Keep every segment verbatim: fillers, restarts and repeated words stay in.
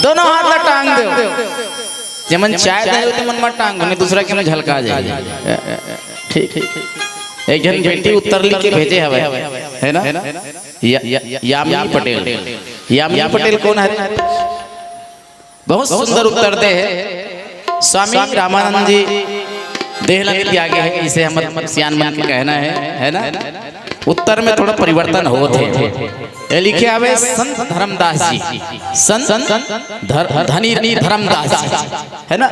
दोनों हाथ ला टांग दो। जेमन चाय दे, तेमन मत टांग, नहीं दूसरा के में झलका जाए। ठीक, ठीक। एक झन बेटी उत्तर लिख के भेजे हवे, है ना? या, या, यामिनी पटेल। यामिनी पटेल कौन है? बहुत सुंदर उत्तर दे है। स्वामी रामानंद जी देहलन के आगे है, इसे हम सियान मन के कहना है, है ना? उत्तर में थोड़ा परिवर्तन होत हे। ये लिखे हवे संत धर्मदास जी, संत धर-, धनी धर्मदास जी, है ना?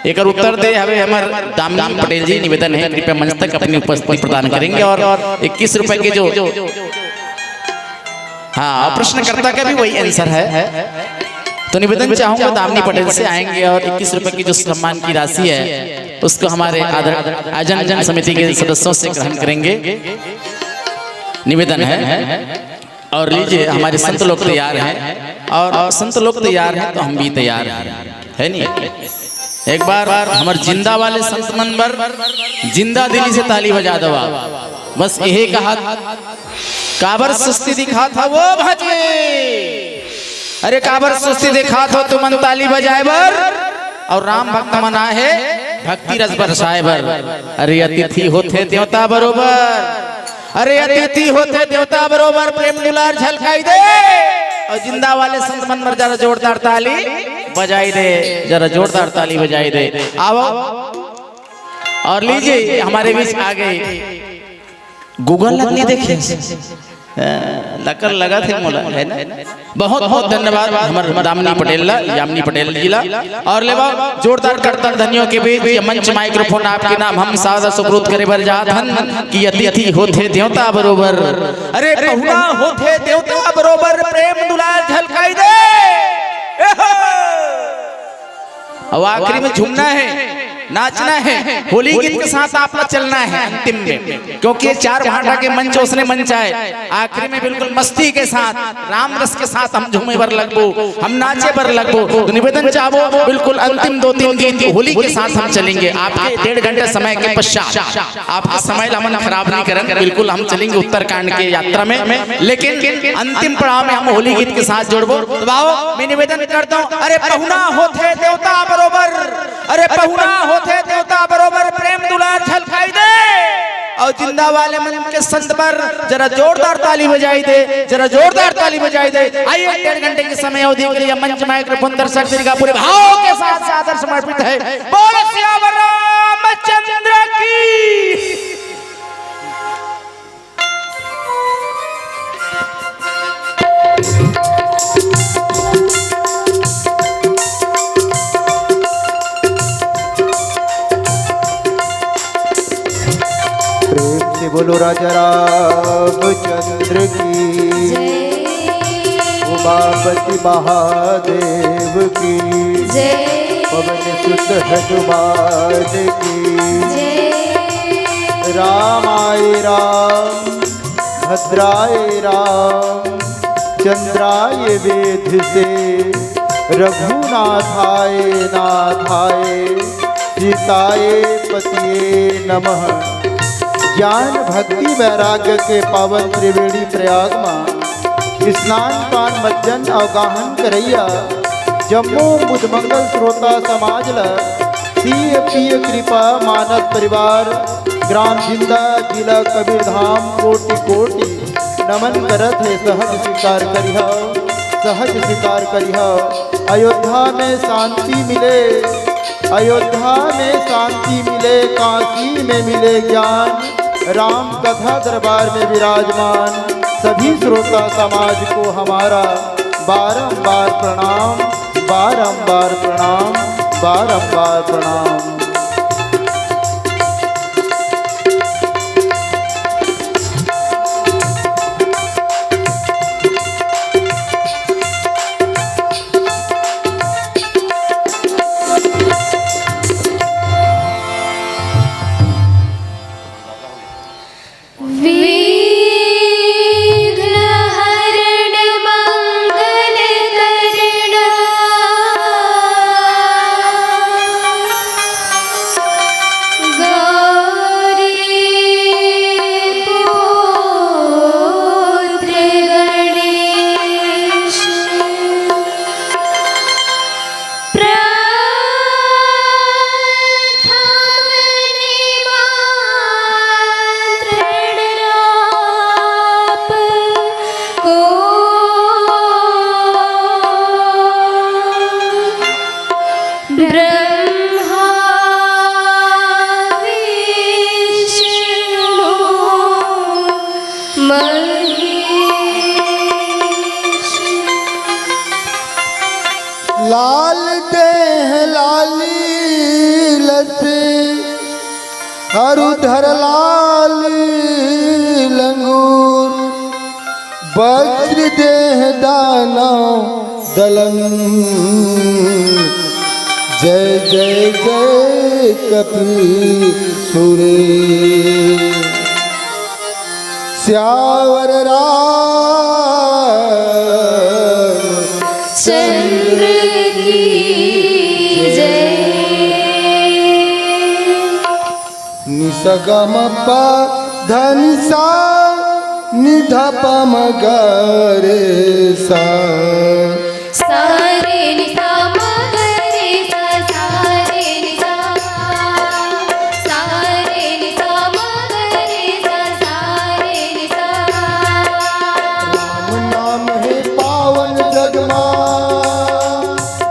एकर उत्तर दे हवे हमर दामिनी पटेल जी। निवेदन है, कृपया मंच तक अपनी उपस्थिति प्रदान करेंगे और इक्कीस रुपए के जो, हाँ, और प्रश्नकर्ता का भी वही आंसर है। तो निवेदन चाहूंगा, दामिनी पटेल से आएंगे और इक्कीस रुपए की जो सम्मान की राशि है, उसको हमारे आदर-, आयोजन समिति के सदस्यों से ग्रहण करेंगे। निवेदन है। और लीजिए, हमारे संत लोग तैयार हैं, और संत लोग तैयार हैं तो हम भी तैयार हैं, है नहीं? एक बार हमर जिंदा वाले संत मन बर जिंदा दिली से ताली बजा दवा। बस यही कहा, काबर सुस्ती दिखात हव ओ भाजी? अरे काबर सुस्ती दिखात हव तुमन ताली बजाए बर? और राम भक्त मन आए हे भक्ति रस बरसाए बर। अरे अतिथि होथे देवता बरोबर, अरे अतिथि होथे देवता बरोबर, प्रेम दुलार झलकाई दे। और जिंदा वाले संत मन बर जरा जोरदार ताली बजाई दे, जरा जोरदार ताली बजाई दे। आओ और लीजिए, हमारे बीच आ गए। Google लग नहीं देखे, अ, लकर लगा थे मोला, है ना? बहुत बहुत धन्यवाद हमर दामिनी पटेल ला, यामिनी पटेल जी ला। और लेवा जोरदार करताल ध्वनियों के बीच ये मंच माइक्रोफोन आपके नाम हम सादर सुपुर्द करे बर जात हन कि अतिथि होथे देवता बरोबर। अरे पहुना होथे देवता बरोबर, प्रेम दुलार झलकाई दे। एहो! अब आखिरी में झूमना है, नाचना है, होली गीत के साथ आप लोग चलना है अंतिम में, क्योंकि ये चार भांटा के मंच उसने मंच आए। आखिरी में बिल्कुल मस्ती के साथ, राम रस के साथ हम झूमे बर लगबो, हम नाचे बर लगबो। तो निवेदन चाहबो, बिल्कुल अंतिम दो तीन गीत होली के साथ हम चलेंगे। आपके डेढ़ घंटे समय के पश्चात, आपके समय ला हमन खराब नहीं करन, बिल्कुल हम चलेंगे उत्तरकांड के यात्रा में, लेकिन अंतिम पड़ाव में हम होली गीत के साथ जोड़बो। तो आओ, मैं निवेदन करता हूँ, अरे पहुना होथे देवता बरोबर, अरे पहुना होथे देवता बरोबर, प्रेम दुलार झलकाई दे। और जिंदा वाले मन के संत बर जरा जोरदार ताली बजाई दे, जरा जोरदार ताली बजाई दे। आइए, डेढ़ घंटे के समय अवधि के लिए मंच माइक्रोफोन दर्शक दीर्घा पूरे भाव के साथ सादर समर्पित है। बोल सियावर रामचंद्र की। प्रेम से बोलो राजा रामचंद्र की, जय। उमापति महादेव की, जय। पवन सुत हनुमान की, जय। रामाय राम भद्राय राम चंद्राय वेधसे, रघुनाथाय नाथाय सीताय पतिये नमः। ज्ञान भक्ति वैराग्य के पावन त्रिवेणी प्रयाग मा स्नान पान मज्जन अवगाहन करैया जम्मो मुद मंगल श्रोता समाज ल सीय पीय कृपा मानस परिवार ग्राम जिंदा जिला कबीरधाम कोटि कोटि नमन करत हे। सहज स्वीकार करिहव, सहज स्वीकार करिहव। अयोध्या में शांति मिले, अयोध्या में शांति मिले, काशी में मिले ज्ञान, राम कथा दरबार में विराजमान सभी श्रोता समाज को हमारा बारंबार प्रणाम, बारंबार प्रणाम, बारंबार प्रणाम। विघ्न हरण मंगल करण लाल देह लाली लस अरु धर लाल लंगूर, वज्र देह दानव दलन। जय जय जय कपीसुरे। सियावर राम चंद्र की जय। निसगम प धनिसा निधपम गरे सा। सारे निसा मगरे सा, सारे निसा, सारे निसा मगरे सा, सारे निसा। राम नाम हे पावन जग मा,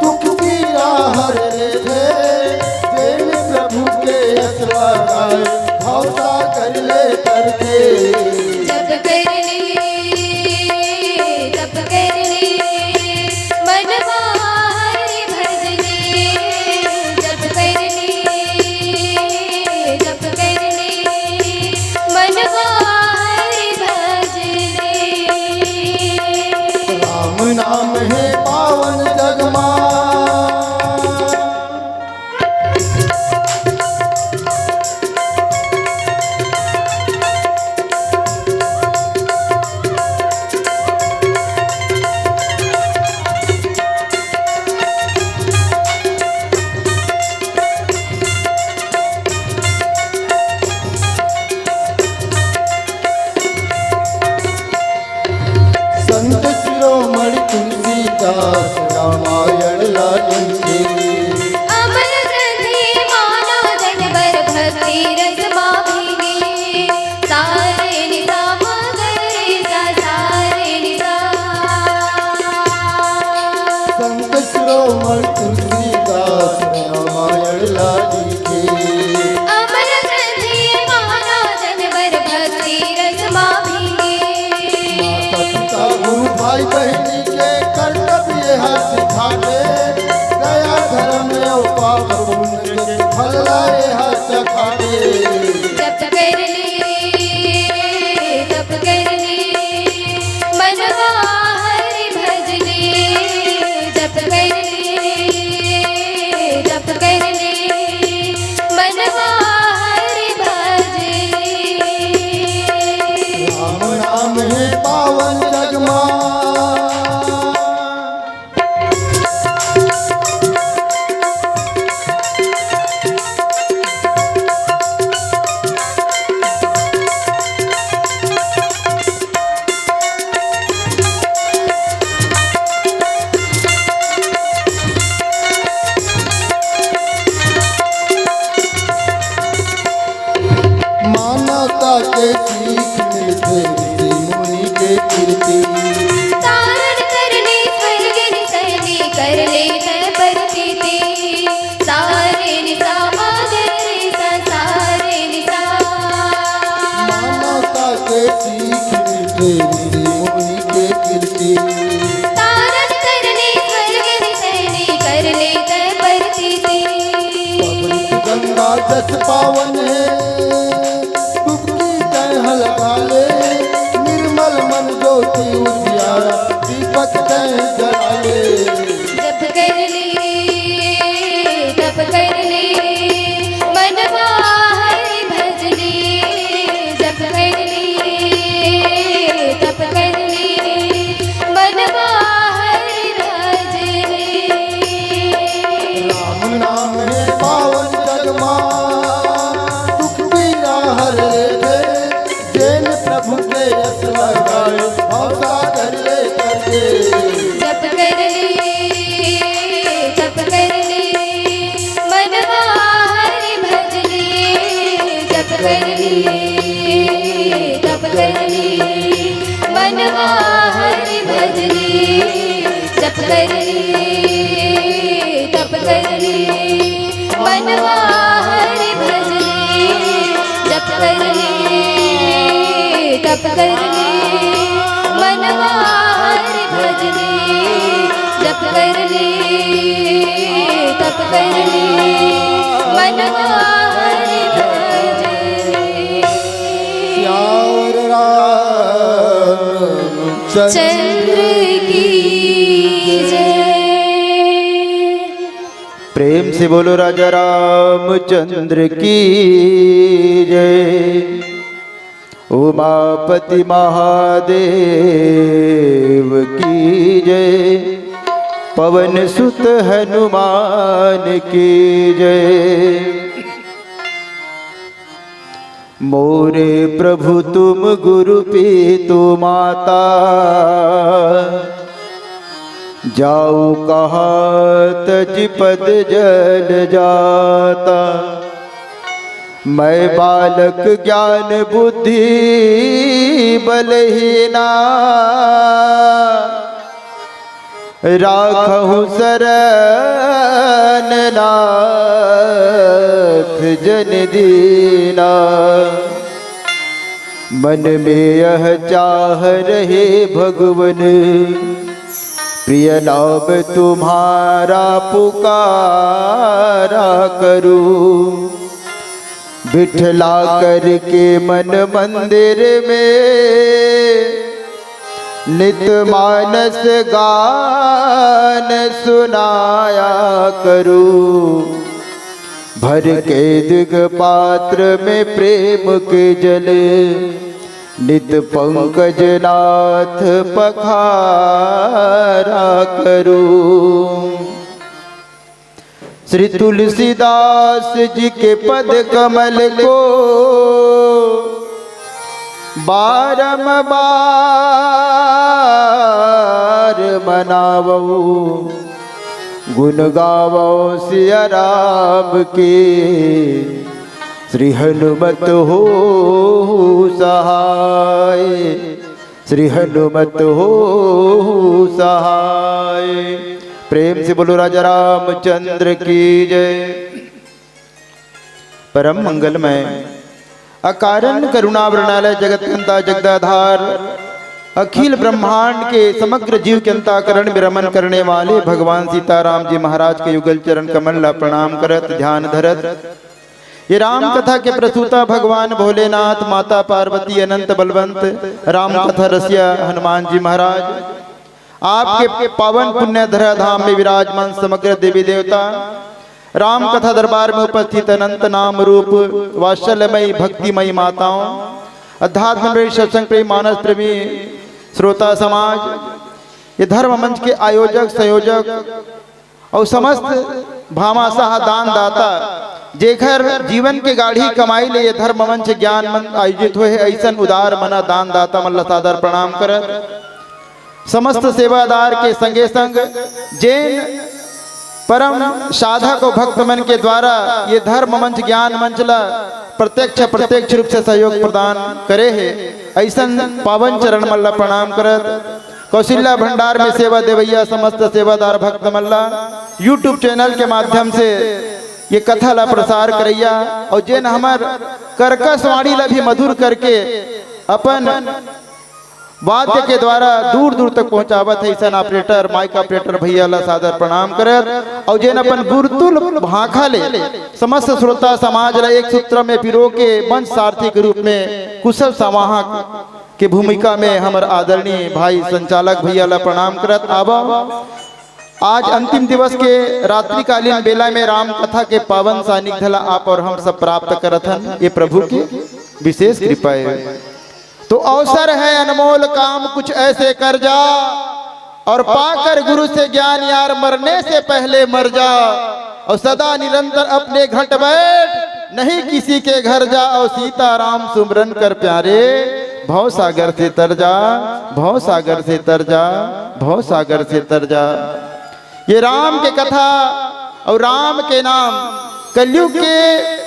दुख पीरा हर लेथे, जेन प्रभु के यश लगाए, भव सागर ले तरथे। जप कर ले, तप कर ले, मनवा हरि भज ले। जप कर ले, तप कर ले, मनवा हरि भज ले। राम नाम हे पावन जग मा। संत शिरोमणि तुलसीदास रामायण ला लिखे। अमर ग्रंथि मानव जन बर भक्ति रस मा भीगे। सारे निसा मगरे सा, सारे निसा। संत शिरोमणि तुलसीदास रामायण ला लिखे। अमर ग्रंथि मानव जन बर भक्ति रस मा भीगे। माता पिता गुरु भाई बहिनी के कर्तव्य ह सिखाथे। दया धर्म अउ पाप पुण्य के फल ला ए ह चखाथे। जप कर ले, तप कर ले, मनवा हरि भज ले। जप कर ले, तप कर ले, मनवा हरि भज ले। राम नाम हे पावन जग मा। मानवता के सीख मिलथे ऋषि मुनि के कीर्ति। तारण करने स्वर्ग निसरने कर लेते प्रतीति। सारे निसा मगरे सा, सारे निसा। मानवता के सीख मिलथे ऋषि मुनि के कीर्ति। तारण करने स्वर्ग निसरने कर लेते प्रतीति। पवित्र गंगा जस पावन हे, डुबकी तैं ह लगा ले। निर्मल मन ज्योति उजियारा, दीपक तैं जला ले। जप कर ले, तप कर ले, मनवा हरि भज ले। जप कर ले, तप कर ले, मनवा हरि भज ले। राम नाम हे पावन जग मा, दुख पीरा हर लेथे। जेन प्रभु के यश लगाए, भव सागर ले तरथे। जप कर ले, तप कर ले, मनवा हरि भज ले। जप कर ले, तप कर ले, मनवा हरि भज ले। जप कर ले, तप कर ले, मनवा हरि भज ले। जप कर ले, तप कर ले, मनवा हरि भज ले। जप कर ले, तप करने मन मार भजने। सियावर रामचंद्र चंद्र की जय। प्रेम से बोलो राजा रामचंद्र की जय। उमापति महादेव की जय। पवन सुत हनुमान की जय। मोरे प्रभु तुम गुरु पीतु माता। जाऊ कहा तज पद जल जाता। मैं बालक ज्ञान बुद्धि बलहीना। राखहु शरण नाथ जन दीना। मन में यह चाह रहे भगवन। प्रिय नाम तुम्हारा पुकारा करूं। बिठला करके मन मंदिर में नित मानस गान सुनाया करूं। भर के दिग पात्र में प्रेम के जल नित पंकज नाथ पखारा करूं। श्री तुलसीदास जी के पद कमल को बारंबार मनावो। गुण गावो सिया राम के श्री हनुमत हो सहाय। श्री हनुमत हो सहाय। प्रेम से बोलो राजा रामचंद्र की जय। परम मंगलमय अकारण करुणा वरणालय जगत कंता जगदाधार अखिल ब्रह्मांड के समग्र जीव के अंताकरण में रमन करने वाले भगवान सीताराम जी महाराज के युगल चरण कमल ला प्रणाम करत ध्यान धरत ये राम कथा के प्रसूता भगवान भोलेनाथ, माता पार्वती, अनंत बलवंत, राम कथा रसिया हनुमान जी महाराज, आपके पावन पुण्य धरा धाम में विराजमान समग्र देवी देवता, राम कथा दरबार में उपस्थित अनंत नाम रूप वात्सल्यमयी भक्तिमयी माताओं, अध्यात्म प्रेमी, सत्संग प्रेमी, मानस प्रेमी श्रोता समाज, ये धर्म मंच के आयोजक, संयोजक, अउ समस्त भामाशाह दानदाता, जेखर जीवन के गाढ़ी कमाई ले ये धर्म मंच ज्ञान मंच आयोजित होए हे, अइसन उदार मना दानदाता मन ला सादर प्रणाम करत, समस्त सेवादार के संगे संग जेन परम साधक अउ भक्त मन के द्वारा ये धर्म मंच ज्ञान मंच ला प्रत्यक्ष अप्रत्यक्ष रूप से सहयोग प्रदान करे हे, अइसन पावन चरण मन ला प्रणाम करत, कौशल्या भंडार में सेवा देवैया समस्त सेवादार भक्त मन ला YouTube चैनल के माध्यम से ये कथा ला प्रसार करैया अउ जेन हमर कर्कश वाणी ला भी मधुर करके अपन वाद्य के द्वारा दूर दूर तक पहुंचावत हे, अइसन ऑपरेटर, माइक ऑपरेटर भैया ला सादर प्रणाम करत अउ जेन अपन गुरतुल भाखा ले समस्त श्रोता समाज ला एक सूत्र में पिरो के मंच सारथी के रूप में कुशल संवाहक के भूमिका में हमर आदरणीय भाई संचालक भैया ला प्रणाम करत आवा। आज अंतिम दिवस के रात्रिकालीन बेला में राम कथा के पावन सानिध्य ला आप अउ हम सब प्राप्त करत हन, ये प्रभु के विशेष कृपा हे। तो अवसर है अनमोल काम कुछ ऐसे कर जा, और पाकर गुरु से ज्ञान यार मरने से पहले मर जा, और सदा निरंतर अपने घट बैठ, नहीं किसी के घर जा, और सीताराम सुमरन कर प्यारे, भव सागर से तर जा, भव सागर से तर जा, भव सागर से तर जा। ये राम के कथा अउ राम के नाम कलयुग के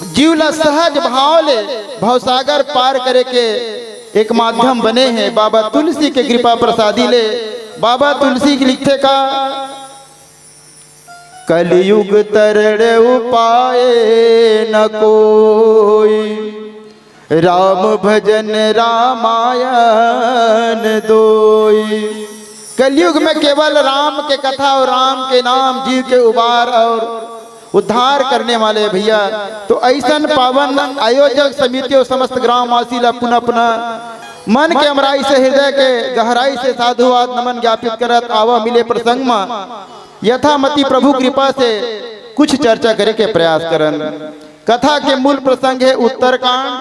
जीव ला सहज भाव ले भवसागर पार करे के एक माध्यम बने हे। बाबा तुलसी के कृपा प्रसादी ले बाबा तुलसी के लिखथे का, कलयुग तरण उपाय न कोई, राम भजन रामायण दोई। कलयुग में केवल राम के कथा और राम के नाम जीव के उबार और उद्धार करने वाले भैया। तो ऐसन पावन आयोजक समिति और समस्त ग्रामवासी ला पुनः पुनः मन के अमराई से, हृदय के गहराई से साधुवाद नमन ज्ञापित करत आवा मिले प्रसंग म यथामति प्रभु कृपा से कुछ चर्चा करे के प्रयास करन। कथा के मूल प्रसंग है उत्तरकांड।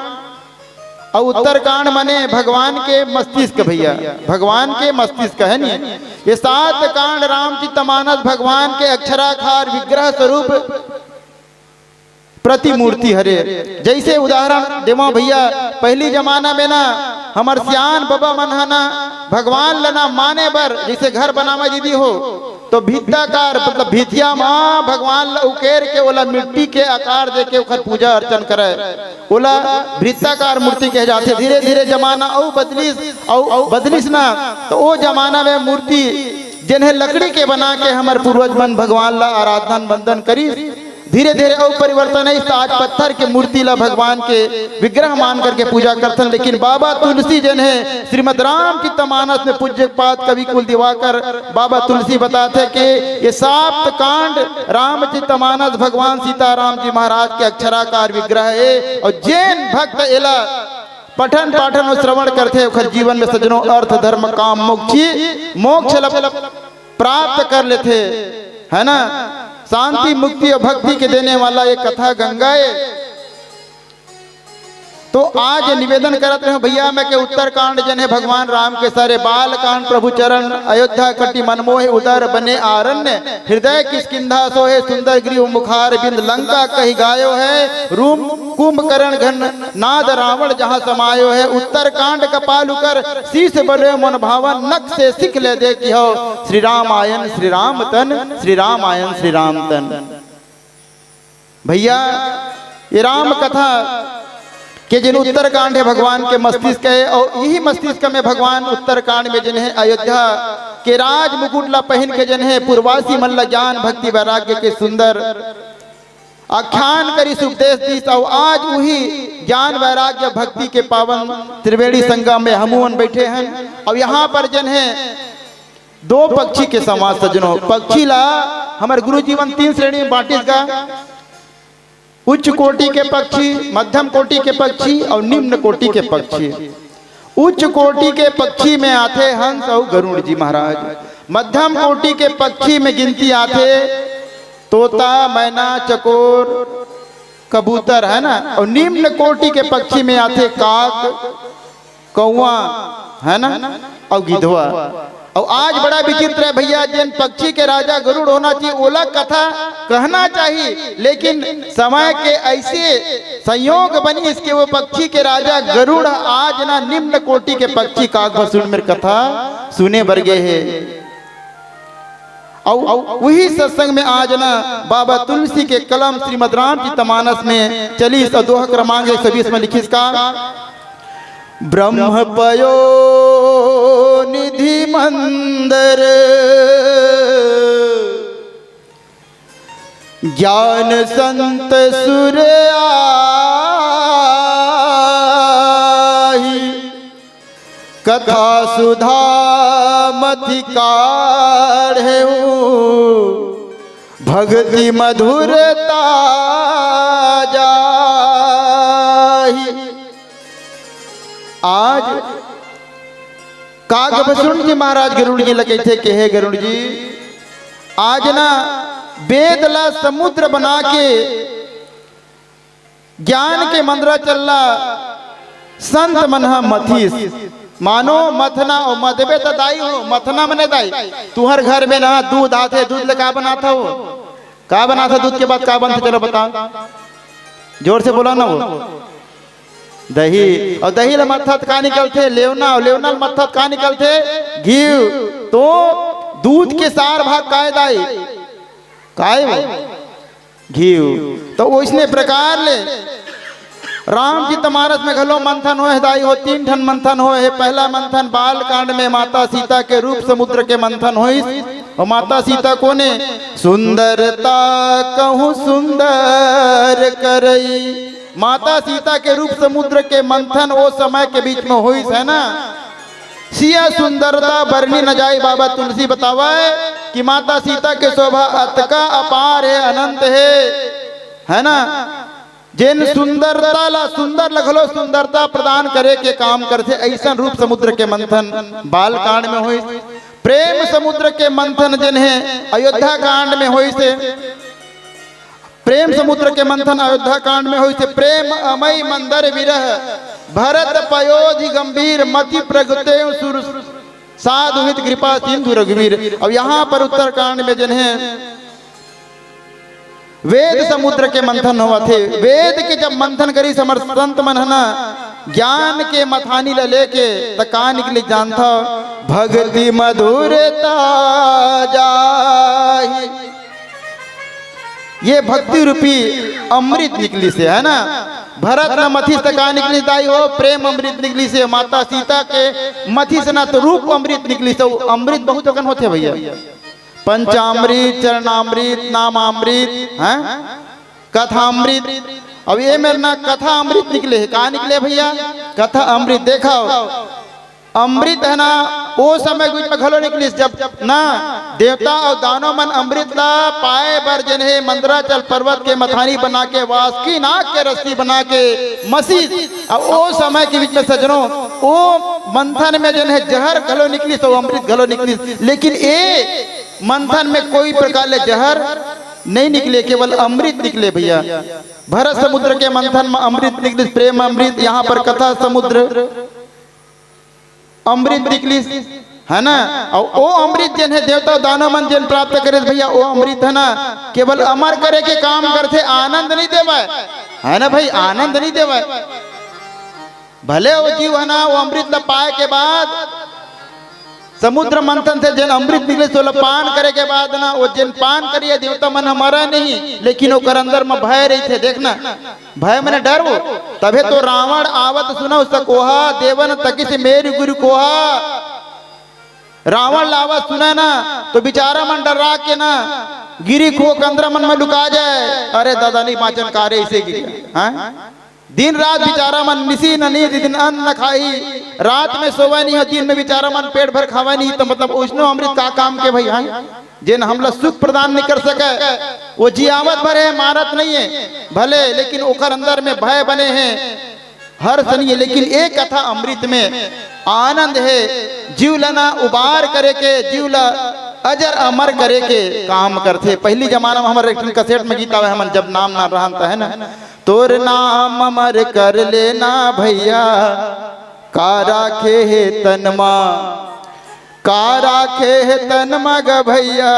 अउ उत्तरकांड माने भगवान के मस्तिष्क भैया, भगवान के मस्तिष्क है नी। ये सात कांड रामचरित मानस भगवान के अक्षराकार विग्रह स्वरूप प्रतिमूर्ति हरे। जैसे उदाहरण देवा भैया, पहली जमाना में ना हमर सियान बबा मन ह ना भगवान ल ना माने बर जैसे घर बनावा दीदी हो तो भित्ताकार मतलब भिथिया म भगवान ल उकेर के ओला मिट्टी के आकार दे के ओखर पूजा अर्चन करे। ओला वृत्ताकार मूर्ति कहे जाथे। धीरे धीरे जमाना अउ बदलिस, अउ बदलिस ना, तो ओ जमाना में मूर्ति जेन हे लकड़ी के बना के हमर पूर्वज मन भगवान ला आराधना वंदन करिस। धीरे धीरे अउ परिवर्तन आइस, आज पत्थर के मूर्ति ला भगवान के विग्रह मान करके पूजा करथन। लेकिन बाबा तुलसी जेन हे श्रीमद रामचरित मानस में पूज्य पाद कवि कुल दिवाकर बाबा तुलसी बताथे कि ये सात कांड रामचरित मानस भगवान सीताराम जी महाराज के अक्षराकार विग्रह हे। अउ जेन भक्त एला पठन पाठन अउ श्रवण करथे ओखर जीवन में सज्जनों अर्थ धर्म काम मोक्ष मोक्ष ल प्राप्त कर लेथे, है ना। शांति मुक्ति अउ भक्ति के देने वाला ये कथा गंगा हे। तो आज निवेदन करत रहे भैया मैं के उत्तरकांड जेन हे भगवान राम के सरे, बाल कांड प्रभु चरण, अयोध्या कटि मनमोहे उदर बने आरण्य, हृदय किष्किंधा सोहे सुंदर गृह मुखार बिंद, लंका कहि गायो हे रूम कुंभकर्ण घन नाद रावण जहाँ समायो हे। उत्तरकांड कपाल उकर शीश बले मन भावन, नख से सिख ले देखिहो श्री राम आयन श्री राम तन, श्री राम आयन श्री राम तन। भैया, ये राम कथा के जेन उत्तरकांड हे भगवान के मस्तिष्क हे, अउ यही मस्तिष्क में भगवान उत्तरकांड में जेन हे अयोध्या के राज मुकुट ला पहिन के जेन हे पुरवासी मन ला ज्ञान भक्ति वैराग्य के सुंदर आख्यान करिस, उपदेश दिस। अउ आज उही ज्ञान वैराग्य भक्ति के पावन त्रिवेणी संगम में हमू मन बैठे हन। अउ यहाँ पर जेन हे दो पक्षी के समाज सज्जनों, पक्षी ला हमर गुरु जी मन तीन श्रेणी में बांटिस गा, उच्च कोटि के पक्षी, मध्यम कोटि के पक्षी अउ निम्न कोटि के पक्षी। उच्च कोटि के पक्षी में आथे हंस अउ गरुड़ जी महाराज। मध्यम कोटि के पक्षी में गिनती आथे तोता, मैना, चकोर, कबूतर, है ना। अउ निम्न कोटि के पक्षी में आथे काग, कौआ, है ना, अउ गिधवा। अउ आज बड़ा विचित्र हे भैया, जेन पक्षी के राजा गरुड़ होना चाहिए, ओला कथा कहना चाहिए, लेकिन समय के ऐसे संयोग बनिस कि वो पक्षी के राजा गरुड़ आज ना निम्न कोटि के पक्षी काग भसुन मेर कथा सुने बर गे हे। अउ उही सत्संग में आज ना बाबा तुलसी के कलम श्रीमद रामचरित मानस में चलिस अउ दोहा क्रमांक एक सौ बीस में लिखिस का, ब्रह्म पयो निधि मंदर, ज्ञान संत सुर आही, कथा सुधा मथि काढ़ेऊ, भक्ति मधुरता जाही। आज काग भसुन जी महाराज गरुड़ जी ल कहिथे कि हे गरुड़ जी, आज ना वेद ला समुद्र बना के ज्ञान के मंदरा चलला संत मन ह मथिस। मानो मथना अउ मथबे त दाई हो, मथना मने दाई। तुहर घर में ना दूध आथे, दूध ले का बनाथव? का बनाथव? दूध के बाद का बनथे? चलो बताओ, जोर से बोला ना वो। दही, अउ दही ले मत्था त का निकलथे? लेवना, अउ लेवना ले मत्था त का निकलथे? घीव। तो दूध के सार भाग काय दाई? काय वो? घीव। तो ओइसने प्रकार ले रामचरित मानस में घलो मंथन होए हे दाई हो, तीन ठन मंथन होए हे। पहला मंथन बाल कांड में माता सीता के रूप समुद्र के मंथन होइस। अउ माता सीता कोने? सुंदरता कहूँ सुंदर करई। माता सीता के रूप समुद्र के मंथन ओ समय के बीच में होइस, है ना। सिया सुंदरता बरनी न जाय। बाबा तुलसी बतावय कि माता सीता के शोभा अतका अपार हे, अनंत हे, है ना। जेन सुंदरता ला सुंदर ल घलो सुंदरता प्रदान करे के काम करथे, अइसन रूप समुद्र के मंथन बाल कांड में होइस। प्रेम समुद्र के मंथन जेन हे अयोध्या कांड में होइस हे। प्रेम समुद्र के मंथन अयोध्या कांड में होइस हे। प्रेम अमय मंदर विरह भरत पयोधि गंभीर मति प्रगटे सुर साधु हित कृपा सिंधु रघुवीर। अब यहाँ पर उत्तरकांड में जेन हे वेद समुद्र के मंथन होवत हे। वेद के जब मंथन करिस हमर संत मन ह ना, ज्ञान के मथानी ल लेके, त का निकलिस जानथव? भक्ति मधुरता जाहि। ये भक्ति रूपी अमृत निकलिस हे, है ना। भरत ल मथिस त का निकलिस दाई हो? प्रेम अमृत निकलिस हे। माता सीता के मथिस ना, त रूप अमृत निकलिस हे। अमृत बहुत अकन होथे भैया, पंचामृत, चरणामृत, नामामृत, हैं, कथामृत। अब ये मेर ना कथा अमृत निकले हे। का निकले भैया? कथा अमृत। देखव, अमृत है ना, ओ समय बीच में घलो निकलिस, जब ना देवता अउ दानव मन अमृत ला पाए बर जेन हे मंदराचल पर्वत के मथानी बना के, वासुकी नाग के रस्सी बना के मसीस। अब ओ समय के बीच में सजनो, ओ मंथन में जेन हे जहर घलो निकलिस, अउ अमृत घलो निकलिस, लेकिन ए मंथन में कोई प्रकार ले जहर नहीं निकले, केवल अमृत निकले भैया। भरत समुद्र के मंथन में अमृत निकलिस, प्रेम अमृत, यहाँ पर कथा समुद्र अमृत निकलिस, है ना। अउ ओ अमृत जेन हे देवता दानव मन जेन प्राप्त करिस भैया, ओ अमृत है ना, केवल अमर करे के काम करथे, आनंद नहीं देवय, है ना भाई, आनंद नहीं देवय। भले ओ जीव है ना, ओ अमृत ल पाए के बाद समुद्र मंथन से जेन अमृत निकलिस, ओला पान करे के बाद ना, ओ जेन पान करिया देवता मन ह मरय नहीं, लेकिन ओकर अंदर म भय रहिथे। देखना, भय मने डर वो। तभे तो रावण आवत सुनव सकोहा, देवन तकिस मेरु गुरु कोहा। रावण ला आवत सुनय ना, तो बिचारा मन डर्रा के ना, गिरी खोह कंदरा मन में लुका जाय। अरे दादा, नहीं बाँचन का रे, अइसे गिरी, हाँ? दिन रात बिचारा मन निसी न नींद, दिन अन्न न खाही, रात में सोवय नहीं हो, दिन में बिचारा मन पेट भर खावय नहीं, त मतलब ओइसनो अमृत का काम के भई, हाँ? जेन हमला सुख प्रदान नहीं कर सकय, ओ जियावत भर हे, मारत नहीं हे, भले, लेकिन ओकर अंदर में भय बने हे, हर्ष नहीं हे। लेकिन ए कथा अमृत में आनंद हे, जीव ला ना उबार करे के, जीव ला अजर अमर करे के काम करथे। पहिली जमाना में हमर एक ठन cassette में गीत आवय, हमन जब नाम ना रहन त, है ना, तोर नाम अमर कर लेना भैया, का राखे हे तन मा, का राखे हे तन मा ग भैया,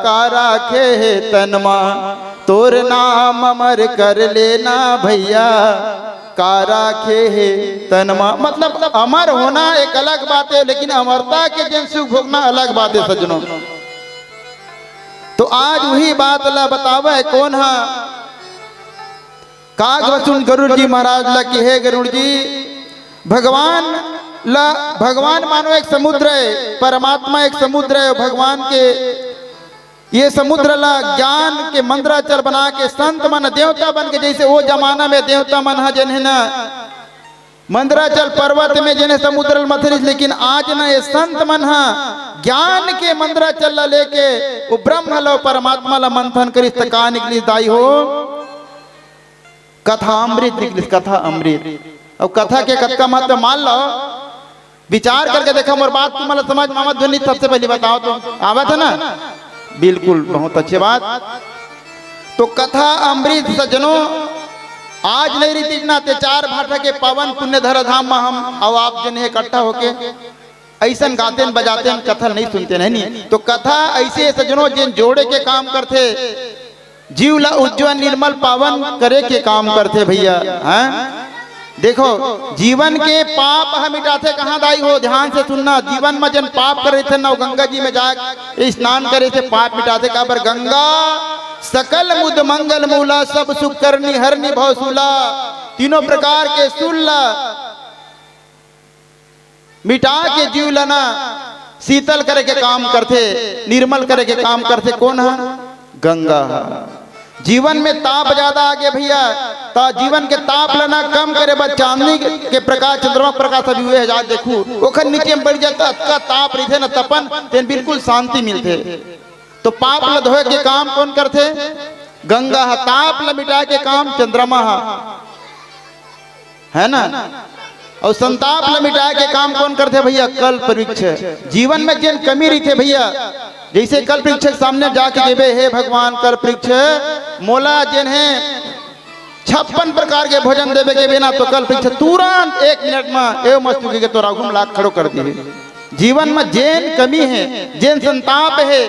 का राखे हे तन मा, तोर नाम अमर कर लेना भैया, का राखे हे तन मा। मतलब अमर होना एक अलग बात हे, लेकिन अमरता के जेन सुख भोगना अलग बात हे सज्जनों। तो आज उही बात ला बतावय कोन हा, काग वसुन गरुड़ जी महाराज ला कि हे गरुड़ जी, भगवान ला, भगवान मानो एक समुद्र हे, परमात्मा एक समुद्र हे, भगवान के ये समुद्र ला ज्ञान के मंदराचल बना के संत मन देवता बन के, जइसे ओ जमाना में देवता मन ह जेन हे ना मंदराचल पर्वत में जेन हे समुद्र ल मथरिस, लेकिन आज ना ये संत मन ह ज्ञान के मंदराचल ला लेके ओ ब्रह्म ला, परमात्मा ला मंथन करिस त का निकलिस दाई हो? कथा अमृत निकलिस, कथा अमृत। अब कथा के कतका महत्व मान लो, विचार करके देखा, मोर बात तुमन ला समझ में आवत हे नहीं, सबसे पहली बताओ तो, आवत हे ना? बिल्कुल, बहुत अच्छे बात। तो कथा अमृत सज्जनों, आज नहीं रहितिस ना ते चार भाठा के पावन पुण्य धरा धाम में हम अउ आप जेन हे इकट्ठा होके अइसन गातेन बजातेन, कथा नहीं सुनतेन, है नहीं? तो कथा अइसे सज्जनों जेन जोड़े के काम करथे, जीव ला उज्जवल निर्मल पावन करे के काम करथे भैया, हैं? देखो, जीवन के पाप ह मिटाथे कहाँ दाई हो? ध्यान से सुनना, जीवन में जेन पाप करे थे ना, वो गंगा जी में जाके स्नान करे से पाप मिटाथे। काबर? गंगा सकल मुद मंगल मूला, सब सुख करनी हरनी भव सूला। तीनों प्रकार के शूल ला मिटा के जीव ला ना शीतल करे के काम करथे, निर्मल करे के काम करथे। कोन ह? गंगा ह। जीवन में ताप ज्यादा आगे भैया, त जीवन के ताप ल ना कम करे बर चांदनी के प्रकाश, चंद्रमा के प्रकाश अभी उहे हजार देखू, ओखर नीचे म बइठ जा त अतका ताप रहिथे न, तपन, तेन बिल्कुल शांति मिलथे। तो पाप ल धोए के काम कोन करथे? गंगा ह। ताप ल मिटाए के काम चंद्रमा ह, है ना? अउ संताप ल मिटाए के काम कोन करथे भैया? कल्प वृक्ष। जीवन में जेन कमी रहिथे भैया, जइसे कल्प वृक्ष के सामने जाके कहिबे, "हे भगवान कल्प वृक्ष, मोला जेन हे छप्पन प्रकार के भोजन देबे के बिना," तो कल्प वृक्ष तुरंत एक मिनट में एव मस्तु के तोर आगू म लाके खड़ो कर दिही। जीवन में जेन कमी हे, जेन संताप हे,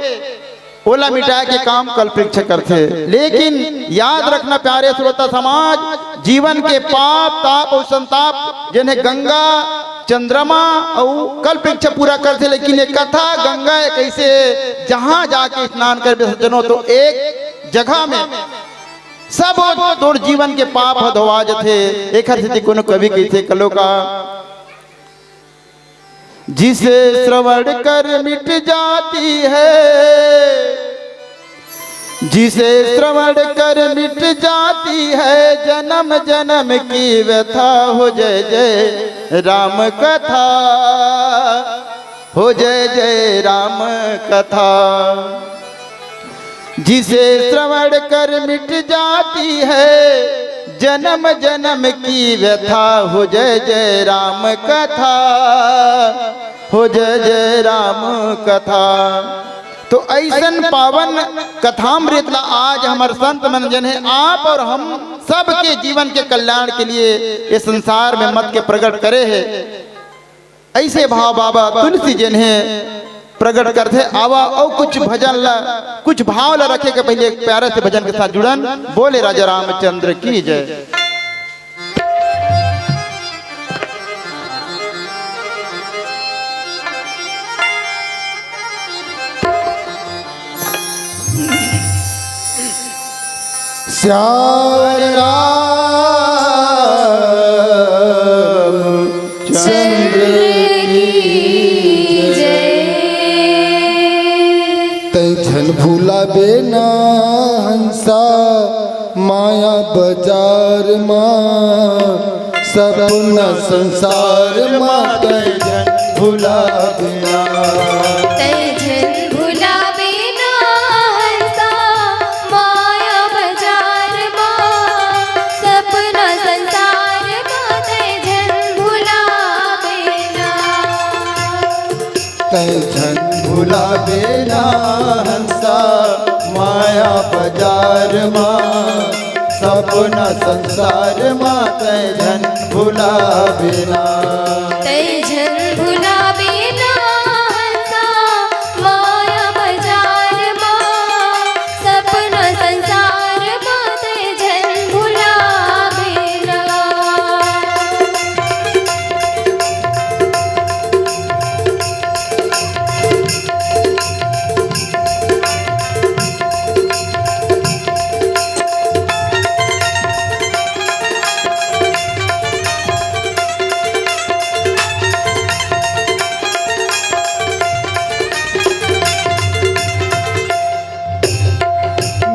ओला मिटाए के काम कल्प वृक्ष करथे। लेकिन याद रखना प्यारे श्रोता समाज, जीवन के पाप, ताप अउ संताप जेन हे गंगा, चंद्रमा अउ कल्प वृक्ष पूरा करथे। लेकिन ये कथा गंगा एक अइसे हे, जहां जाके स्नान करबे सज्जनों, तो एक जगह में सब तोर जीवन के पाप ह धोवा जथे। एखर सेती कोनो कवि कहिथे कलो का, "जिसे श्रवण कर मिट जाती है, जिसे श्रवण कर मिट जाती है जन्म जन्म की व्यथा, हो जय जय राम कथा, हो जय जय राम कथा।" जिसे श्रवण कर मिट जाती है जन्म जन्म की व्यथा, हो जय जय राम कथा, हो जय जय राम कथा। तो अइसन पावन कथामृत ला आज हमर संत मन जेन हे आप अउ हम सबके जीवन के कल्याण के लिए ये संसार में मत के प्रकट करे हे। अइसे भाव बाबा तुलसी जेन हे प्रकट करथे। आवा अउ कुछ भजन ला, कुछ भाव ला रखे के पहले एक प्यारा से भजन के साथ जुड़न। बोले राजा रामचंद्र की जय। श्याम राम चंद्र की जय। तै झन भुलाबे ना हंसा माया बजार मा, सपना संसार मा तै झन भुलाबे ना। तै झन भुलाबे ना हंसा माया बजार मा, सपना संसार मा तै झन भुलाबे ना। तै झन भुलाबे ना हंसा माया बजार मा, सपना संसार मा तै झन भुलाबे ना। तै झन भुलाबे ना हंसा माया बजार मा, सपना संसार मा तै झन भुलाबे ना।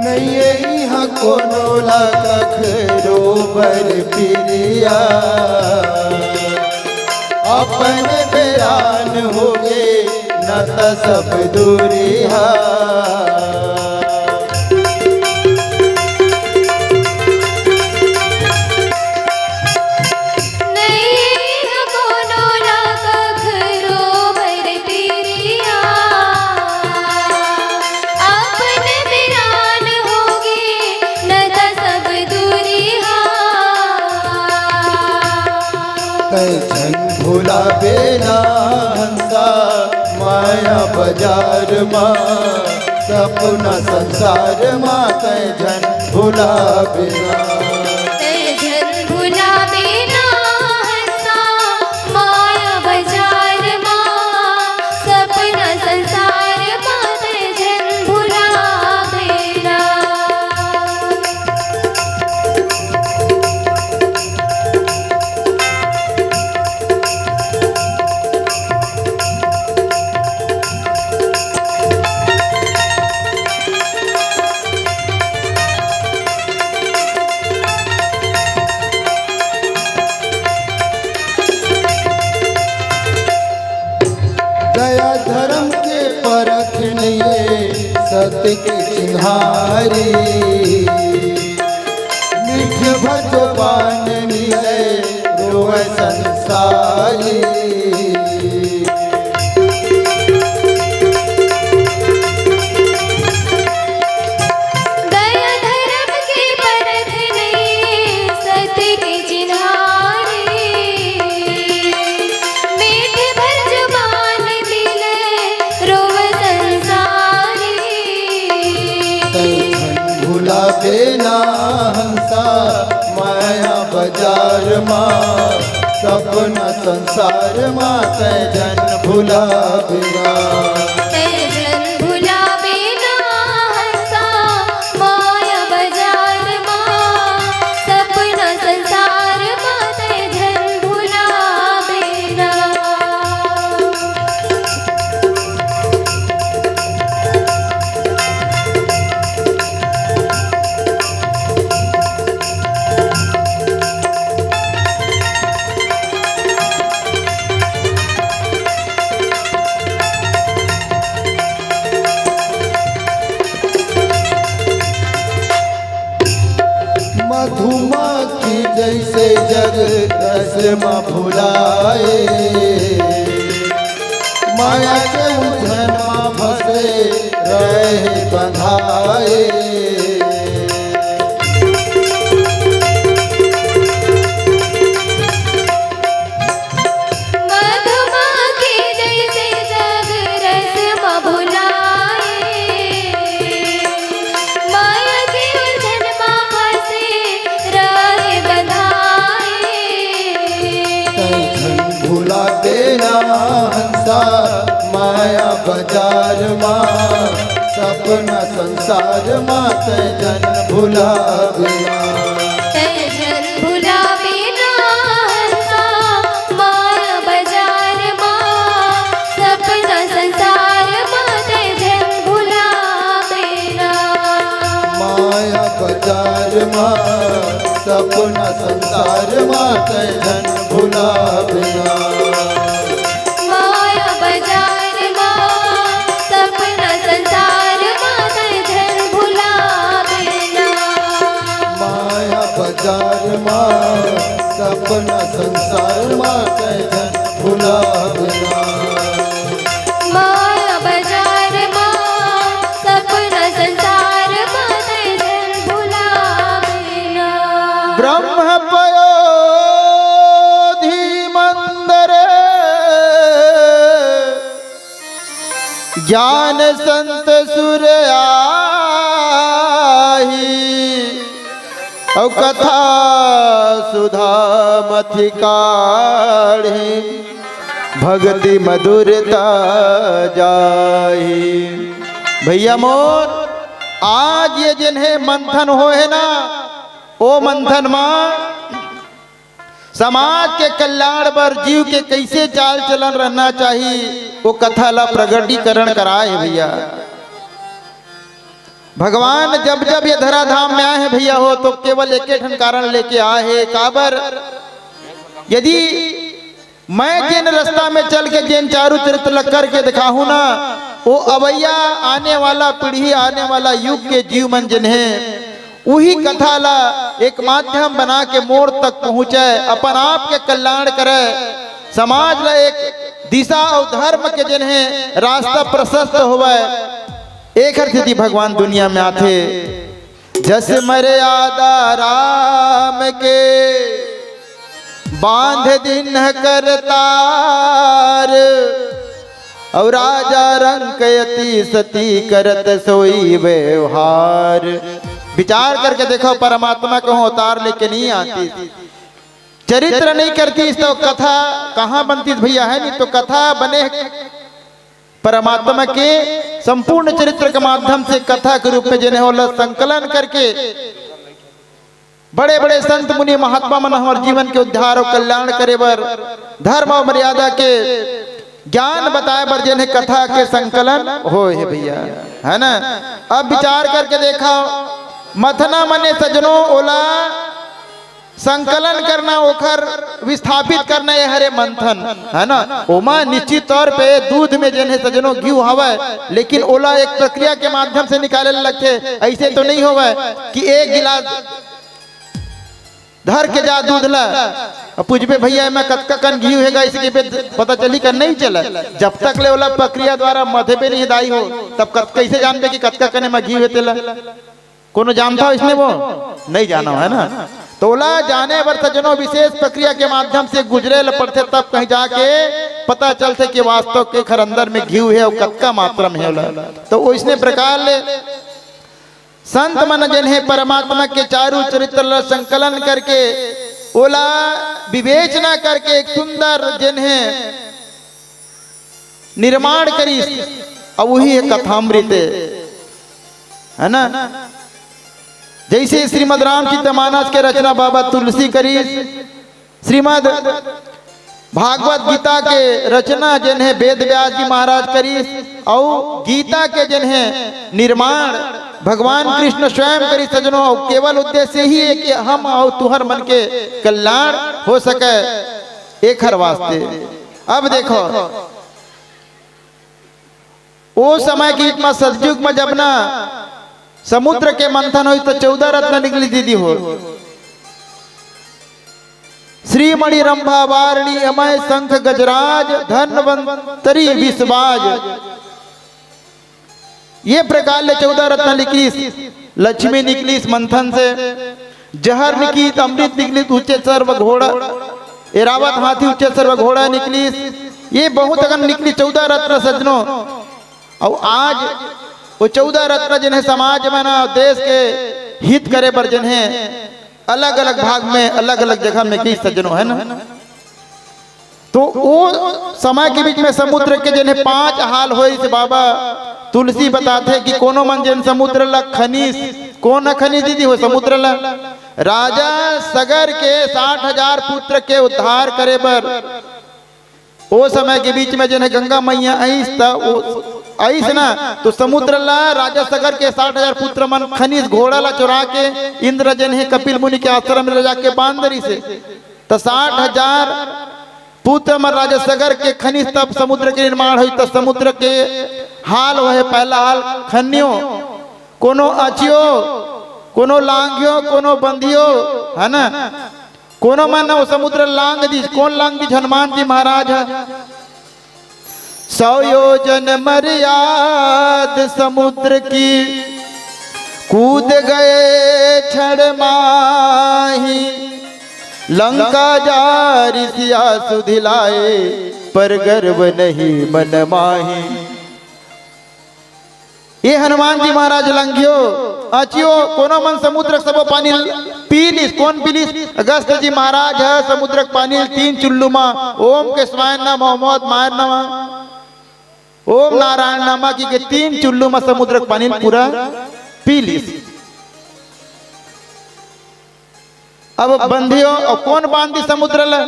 नइये इहाँ कोनो ला कखरो बर पिरिया, अपन बेरान होगे न त सब दूरिहा। नइये इहाँ कोनो ला कखरो बर पिरिया, अपन बेरान होगे न त सब दूरिहा। तै झन भुलाबे ना हंसा माया बजार मा, सपना संसार मा तै झन भुलाबे ना। तै झन भुलाबे ना हंसा माया बजार मा, सपना संसार मा तै झन भुलाबे ना। हारी। मीठ भर जो पान मिले रोवे संसारी। दया धर्म के परख नहीं, सत्य के चिन्हारी। मीठ भर जुबान मिले रोवे संसारी। तै झन भुलाबे ना हंसा माया बाजार मा, सपना संसार मा तै झन भुलाबे ना। तै झन भुलाबे ना हंसा माया बाजार मा, सपना संसार मा तै झन भुलाबे ना। मधुमक्खी जैसे जग रस म भुलाए, माया के उलझन म फंसे रहे बंधाए। मधुमक्खी जैसे जग रस म भुलाए, माया के उलझन म फंसे रहे बंधाए। तै झन भुलाबे ना हंसा माया बाजार मा, सपना संसार मा तै झन भुलाबे ना। तै झन भुलाबे ना हंसा माया बाजार मा, सपना संसार मा तै झन भुलाबे ना। माया बाजार मा, सपना संसार मा तै झन भुलाबे ना। माया बाजार मा, सपना संसार मा तै झन भुलाबे ना। माया बाजार मा, सपना संसार मा तै झन भुलाबे ना। माया बाजार मा, सपना संसार मा तै झन भुलाबे ना। ब्रह्म पयोधि मंदर ज्ञान संत सुर आही, अउ कथा सुधा मथि काढ़ी, भगति मधुरता जाही। भैया मोर, आज ये जेन हे मंथन होए हे ना, ओ मंथन मा समाज के कल्याण बर जीव के कइसे चाल चलन रहना चाही, ओ कथा ला प्रगटीकरण कराए हे भैया। भगवान जब जब ये धराधाम में आए हे भैया हो, तो केवल एके ठन कारण लेके आए हे। काबर? यदि मैं जेन रास्ता में चल के जेन चारू चरित्र ला करके दिखाहूं ना, ओ अवैया आने वाला पीढ़ी, आने वाला युग के जीव मन जेन हे, उही कथा ला एक माध्यम बना के मोर तक पहुँचे, अपन आप के कल्याण करे, समाज ला एक दिशा अउ धर्म के जेन हे रास्ता प्रशस्त होवय। एखर सेती भगवान दुनिया में आथे। जस मर्यादा राम के बांध दीन्ह करतार, अउ राजा रंक अति सती करत सोई व्यवहार। विचार करके देखो, परमात्मा कहूँ अवतार लेके नहीं आतिस, चरित्र नहीं करतिस, तो कथा कहाँ बनतिस भैया, हे नहीं? तो कथा बने परमात्मा के संपूर्ण चरित्र के माध्यम से कथा के रूप में जेन हे ओला संकलन करके बड़े-बड़े संत मुनि महात्मा मन हमर जीवन के उद्धार अउ कल्याण करे बर धर्म अउ मर्यादा के ज्ञान बताए बर जेन हे कथा के संकलन होए हे भैया, हे ना? अब विचार करके देखव, मथना मने सजनो ओला संकलन करना, ओखर विस्थापित करना, ये हरे मंथन, है ना। ओमा निश्चित तौर पे दूध में जेन हे सजनो घीव हवय, लेकिन ओला एक प्रक्रिया के माध्यम से निकाले ल लगथे। ऐसे तो नहीं होवय कि एक गिलास धर के जा दूध ला, अब पूछबे, "भैया, एमा कतका कन घीव हे गा?" ऐसे के बे पता चली का? नहीं चला। जब तक ले ओला प्रक्रिया द्वारा मधेबे नहीं दाई हो, तब कत-, कैसे जानबे कि कतका कन एमा घीव हे तेला? कोनो जानता हो इसने वो? नहीं जाना है ना। तो ओला जाने बर सजनो विशेष प्रक्रिया के माध्यम से गुजरे ल पड़थे, तब कहीं जाके पता चलथे कि वास्तव के खर अंदर में घीव हे और कतका मात्रा में हे ओला। तो ओइसने प्रकार ले संत मन जेन हे परमात्मा के चारू चरित्र ल संकलन करके ओला विवेचना करके एक सुंदर जेन हे निर्माण करिस, अउ वही हे कथामृत, है ना। जैसे श्रीमद् रामचरित मानस के रचना बाबा तुलसी करिस, श्रीमद् भागवत गीता के रचना जेन हे वेद व्यास जी महाराज करिस, अउ गीता के जेन हे निर्माण भगवान कृष्ण स्वयं करिस सजनो। अउ केवल उद्देश्य ही हे कि हम अउ तुहर मन के कल्याण हो सके, एखर वास्ते। अब देखो, ओ समय के बीच म सतयुग म जब ना समुद्र के मंथन होइस त चौदह रत्न निकलिस दीदी हो, श्रीमणि रंभा वारणी अमय शंख गजराज धन्वंतरी विषबाज। ये प्रकार ले चौदह रत्न निकलिस, लक्ष्मी निकलिस मंथन से, जहर निकलिस, अमृत निकलिस, उच्चैःसर्वघोड़ा, ऐरावत हाथी उच्चैःसर्वघोड़ा निकलिस। ये बहुत अकन निकलिस चौदह रत्न सजनो। अउ आज वो चौदह रत्न जेन हे समाज मन अउ देश के हित करे बर जेन हे अलग-अलग भाग में, अलग-अलग जगह में गिस सजनो, है ना। तो वो समय के बीच में समुद्र के जेन हे पांच हाल होइस, बाबा तुलसी बताथे कि कोनो मन जेन समुद्र ला खनिस, कोन ह खनिस दीदी हो समुद्र ला? राजा सगर के साठ हजार पुत्र के उद्धार करे बर ओ समय के बीच में जेन हे गंगा मैया आइस, त ओ आइस ना, तो समुद्र ला राजा सगर के साठ हजार पुत्र मन खनिस, घोड़ा ला चुरा के इंद्र जेन हे कपिल मुनि के आश्रम में ले जाके बांध रिस हे। त साठ हजार पुत्र मन राजा सगर के खनिस, तब समुद्र के निर्माण होइस। त समुद्र के हाल होहे, पहला हाल खन्यो, कोनो अचियो, कोनो लांघियो, कोनो बंधियो, है ना। कोनो मन ओ समुद्र लांघ दिस, कोन लांघ दिस? हनुमान जी महाराज ह। सौ योजन मर्याद समुद्र की, कूद गए क्षण माही। लंका जारि सिया सुधि लाए, पर गर्व नहीं मन माही। ये हनुमान जी महाराज लंघियो, अचियो, कोनो मन समुद्र के सबो पानी ल-, पी लिस, कोन पी लिस? अगस्त जी महाराज ह समुद्र के पानी ल तीन चुल्लू म, ओम के स्वायन नम, ओम मायन नम, ओम नारायण नम की के तीन चुल्लू म समुद्र के पानी ल पूरा पी लिस। अब बंधियो, अउ कोन बांध दिस समुद्र ल?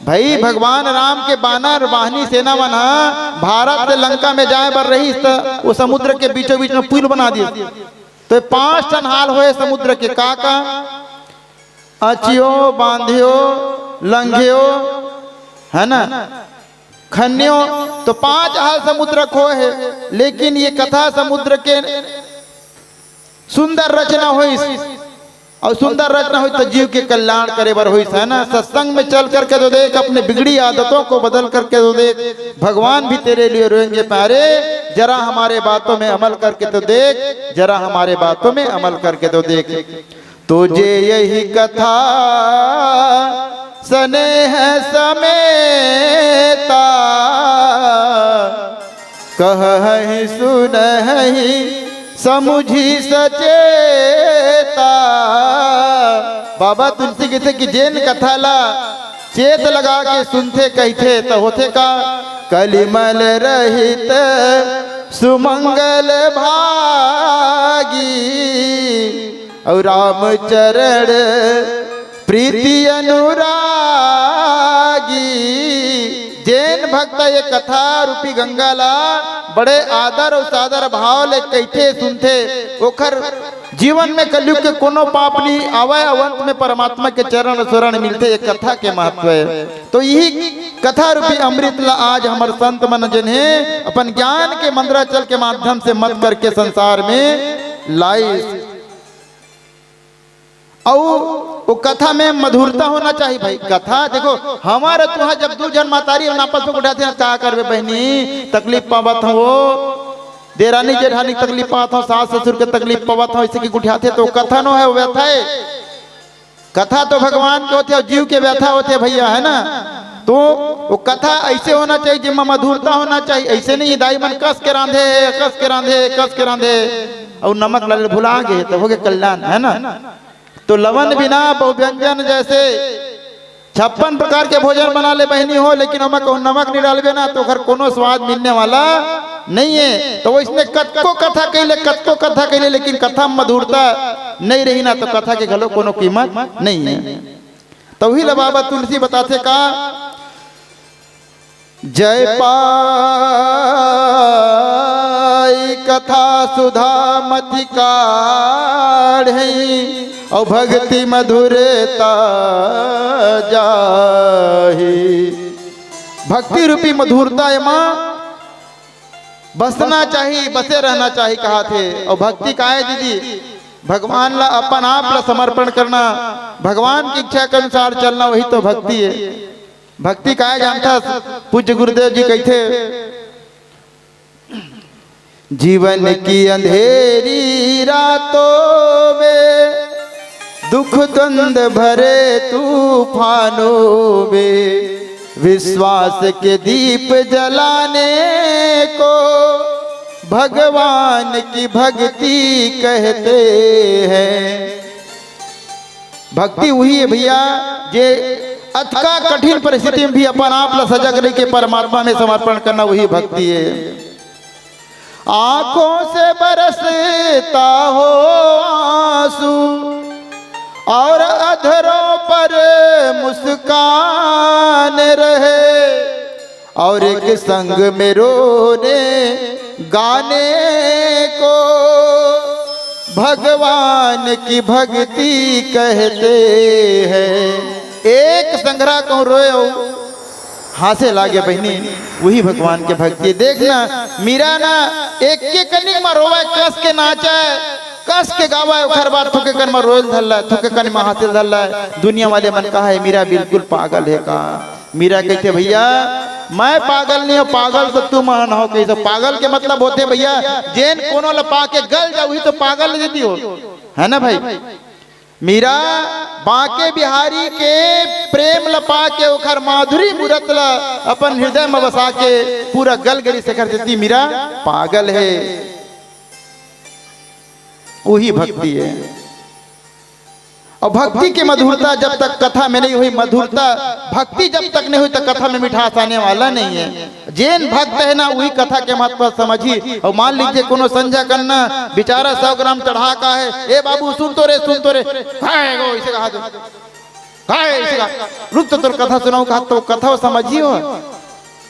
भाई, भगवान राम के बानर वाहिनी सेना मन ह भारत से लंका में जाए बर रहिस, त वो समुद्र के बीचों बीच में पुल बना दिस। तो ये पांच ठन हाल होए समुद्र के, का का? अचियो, बांधियो, लंघियो, है ना, खन्यो, तो पांच हाल समुद्र के होए हे। लेकिन ये कथा समुद्र के सुंदर रचना होइस, अउ सुंदर रचना होइस त जीव के कल्याण करे बर होइस, है ना। सत्संग में चल करके तो देख, अपने बिगड़ी आदतों को बदल करके तो देख, भगवान भी तेरे लिए रोएंगे प्यारे। जरा हमारे बातों में अमल करके तो देख, जरा हमारे बातों में अमल करके तो देख। तो जे यही कथा स्नेह समेता, कहहि सुनहि समुझि सचेता। बाबा तुलसी कहिथे कि जेन कथा ला चेत लगा के सुनथे कहिथे, त होथे का? कलिमल रहित सुमंगल भागी, अउ रामचरण प्रीति अनुरागी। जेन भक्त ये कथा रूपी गंगा ला बड़े आदर अउ सादर भाव ले कहिथे, सुनथे, ओखर जीवन में कलयुग के कोनो पाप नहीं आवय अउ अंत में परमात्मा के चरण शरण मिलथे। ये कथा के महत्व हे। तो यही कथा रूपी अमृत ला आज हमर संत मन जेन हे अपन ज्ञान के मंदराचल के माध्यम से मत करके संसार में लाइस। अउ वो कथा में मधुरता होना चाहिए भाई। कथा देखो, हमर तुहा जब दू झन महतारी मन आपस में गोठियाथे ना, का करबे बहिनी, तकलीफ पावत हंव वो, देरानी जेठानी तकलीफ पावत हंव, सास ससुर के तकलीफ पावत हंव, अइसे कि गोठियाथे तो कथा नो हे, वो व्यथा हे। कथा तो भगवान के होथे अउ जीव के व्यथा होथे भैया, हे ना? तो वो कथा अइसे होना चाहिए जेमा मधुरता होना चाहिए। अइसे नहीं दाई मन कस के रांधे हे, कस के रांधे हे, कस के रांधे हे, अउ नमक ला भुला गे तो होगे कल्याण, हे ना? तो लवन बिना बहुव्यंजन जैसे छप्पन प्रकार के भोजन बना ले बहिनी हो, लेकिन ओमा कहूँ नमक नहीं डालबे ना तो ओखर कोनो स्वाद मिलने वाला नहीं हे। तो वइसने कतको कथा कहि ले, कतको कथा कहि ले, लेकिन कथा में मधुरता नहीं रही ना तो कथा के घलो कोनो कीमत नहीं हे। तो उही ला बाबा तुलसी बताथे का, जय पाई कथा सुधा मति काढ़ई, अउ भक्ति मधुरता जाही। भक्ति रूपी मधुरता एमा बसना चाही, बसे रहना चाही कहाथे। अउ भक्ति का हे दीदी? भगवान ला अपन आप ला समर्पण करना, भगवान की इच्छा के अनुसार चलना, वही तो भक्ति हे। भक्ति का हे जानथस? पूज्य गुरुदेव जी कहिथे, जीवन की अंधेरी रातों में, दुख द्वंद भरे तूफानों में, विश्वास के दीप जलाने को भगवान की भक्ति कहते हैं। भक्ति उही हे भैया, जे अतका कठिन परिस्थिति में भी अपन आप ला सजग रहि के परमात्मा में समर्पण करना, उही भक्ति हे। आंखों से बरसता हो आंसू और अधरों पर मुस्कान रहे, और एक संग में रोने गाने को भगवान की भक्ति कहते हैं। एक संघरा कहूँ रोए अउ हाँसे लागे बहिनी, उही भगवान के भक्ति। देखना, मीरा ना एक के कनिक म रोवय, कस के नाचय, कस के गावय, ओखर बाद थोके कन म रोयल धरलय, थोके कन म हाँसे धरलय। दुनिया वाले मन कहा, "हे मीरा बिल्कुल पागल हे का?" मीरा कहिथे, "भैया, मैं पागल नहीं हूँ, पागल तो तुम मन हो।" कहिथे, पागल के मतलब होथे भैया, जेन कोनो ल पाके गल जाओ, उही तो पागल दीदी हो, हे ना भाई? मीरा बांके बिहारी के प्रेम ल पाके, ओखर माधुरी मूरत ल अपन हृदय म बसा के पूरा गल गे रिहिस, तेखर सेती मीरा पागल हे। उही भक्ति हे। अउ भक्ति के मधुरता जब तक कथा में नहीं होही, मधुरता, भक्ति जब तक नहीं होही, त कथा में मिठास आने वाला नहीं हे। जेन भक्त हे ना, उही कथा के महत्व समझही। अउ मान लीजिए, कोनो संझा कन ना बिचारा सौ ग्राम चढ़ा का हे, "ए बाबू, सुन तो रे, सुन तो रे, काय हे गो?" अइसे कहा दो, "काय हे?" अइसे कहा, "रुक तो, तोर कथा सुनाहूं," कहा तो कथा समझही हो।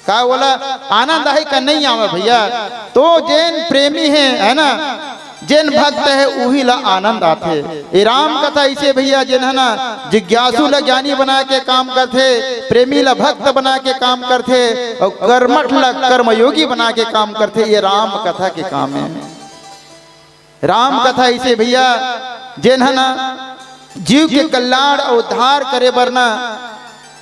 का ओला आनंद आही का नहीं आवे भैया? तो जेन प्रेमी हे, हे ना, जेन भक्त हे, उही ला आनंद आथे। ए राम कथा अइसे भैया, जेन हे ना, जिज्ञासु ला ज्ञानी बना के काम करथे, प्रेमी ला भक्त बना के काम करथे, अउ कर्मठ ला कर्मयोगी बना के काम करथे। ये राम कथा के काम हे। राम कथा अइसे भैया, जेन ह ना जीव के कल्याण अउ उद्धार करे बर ना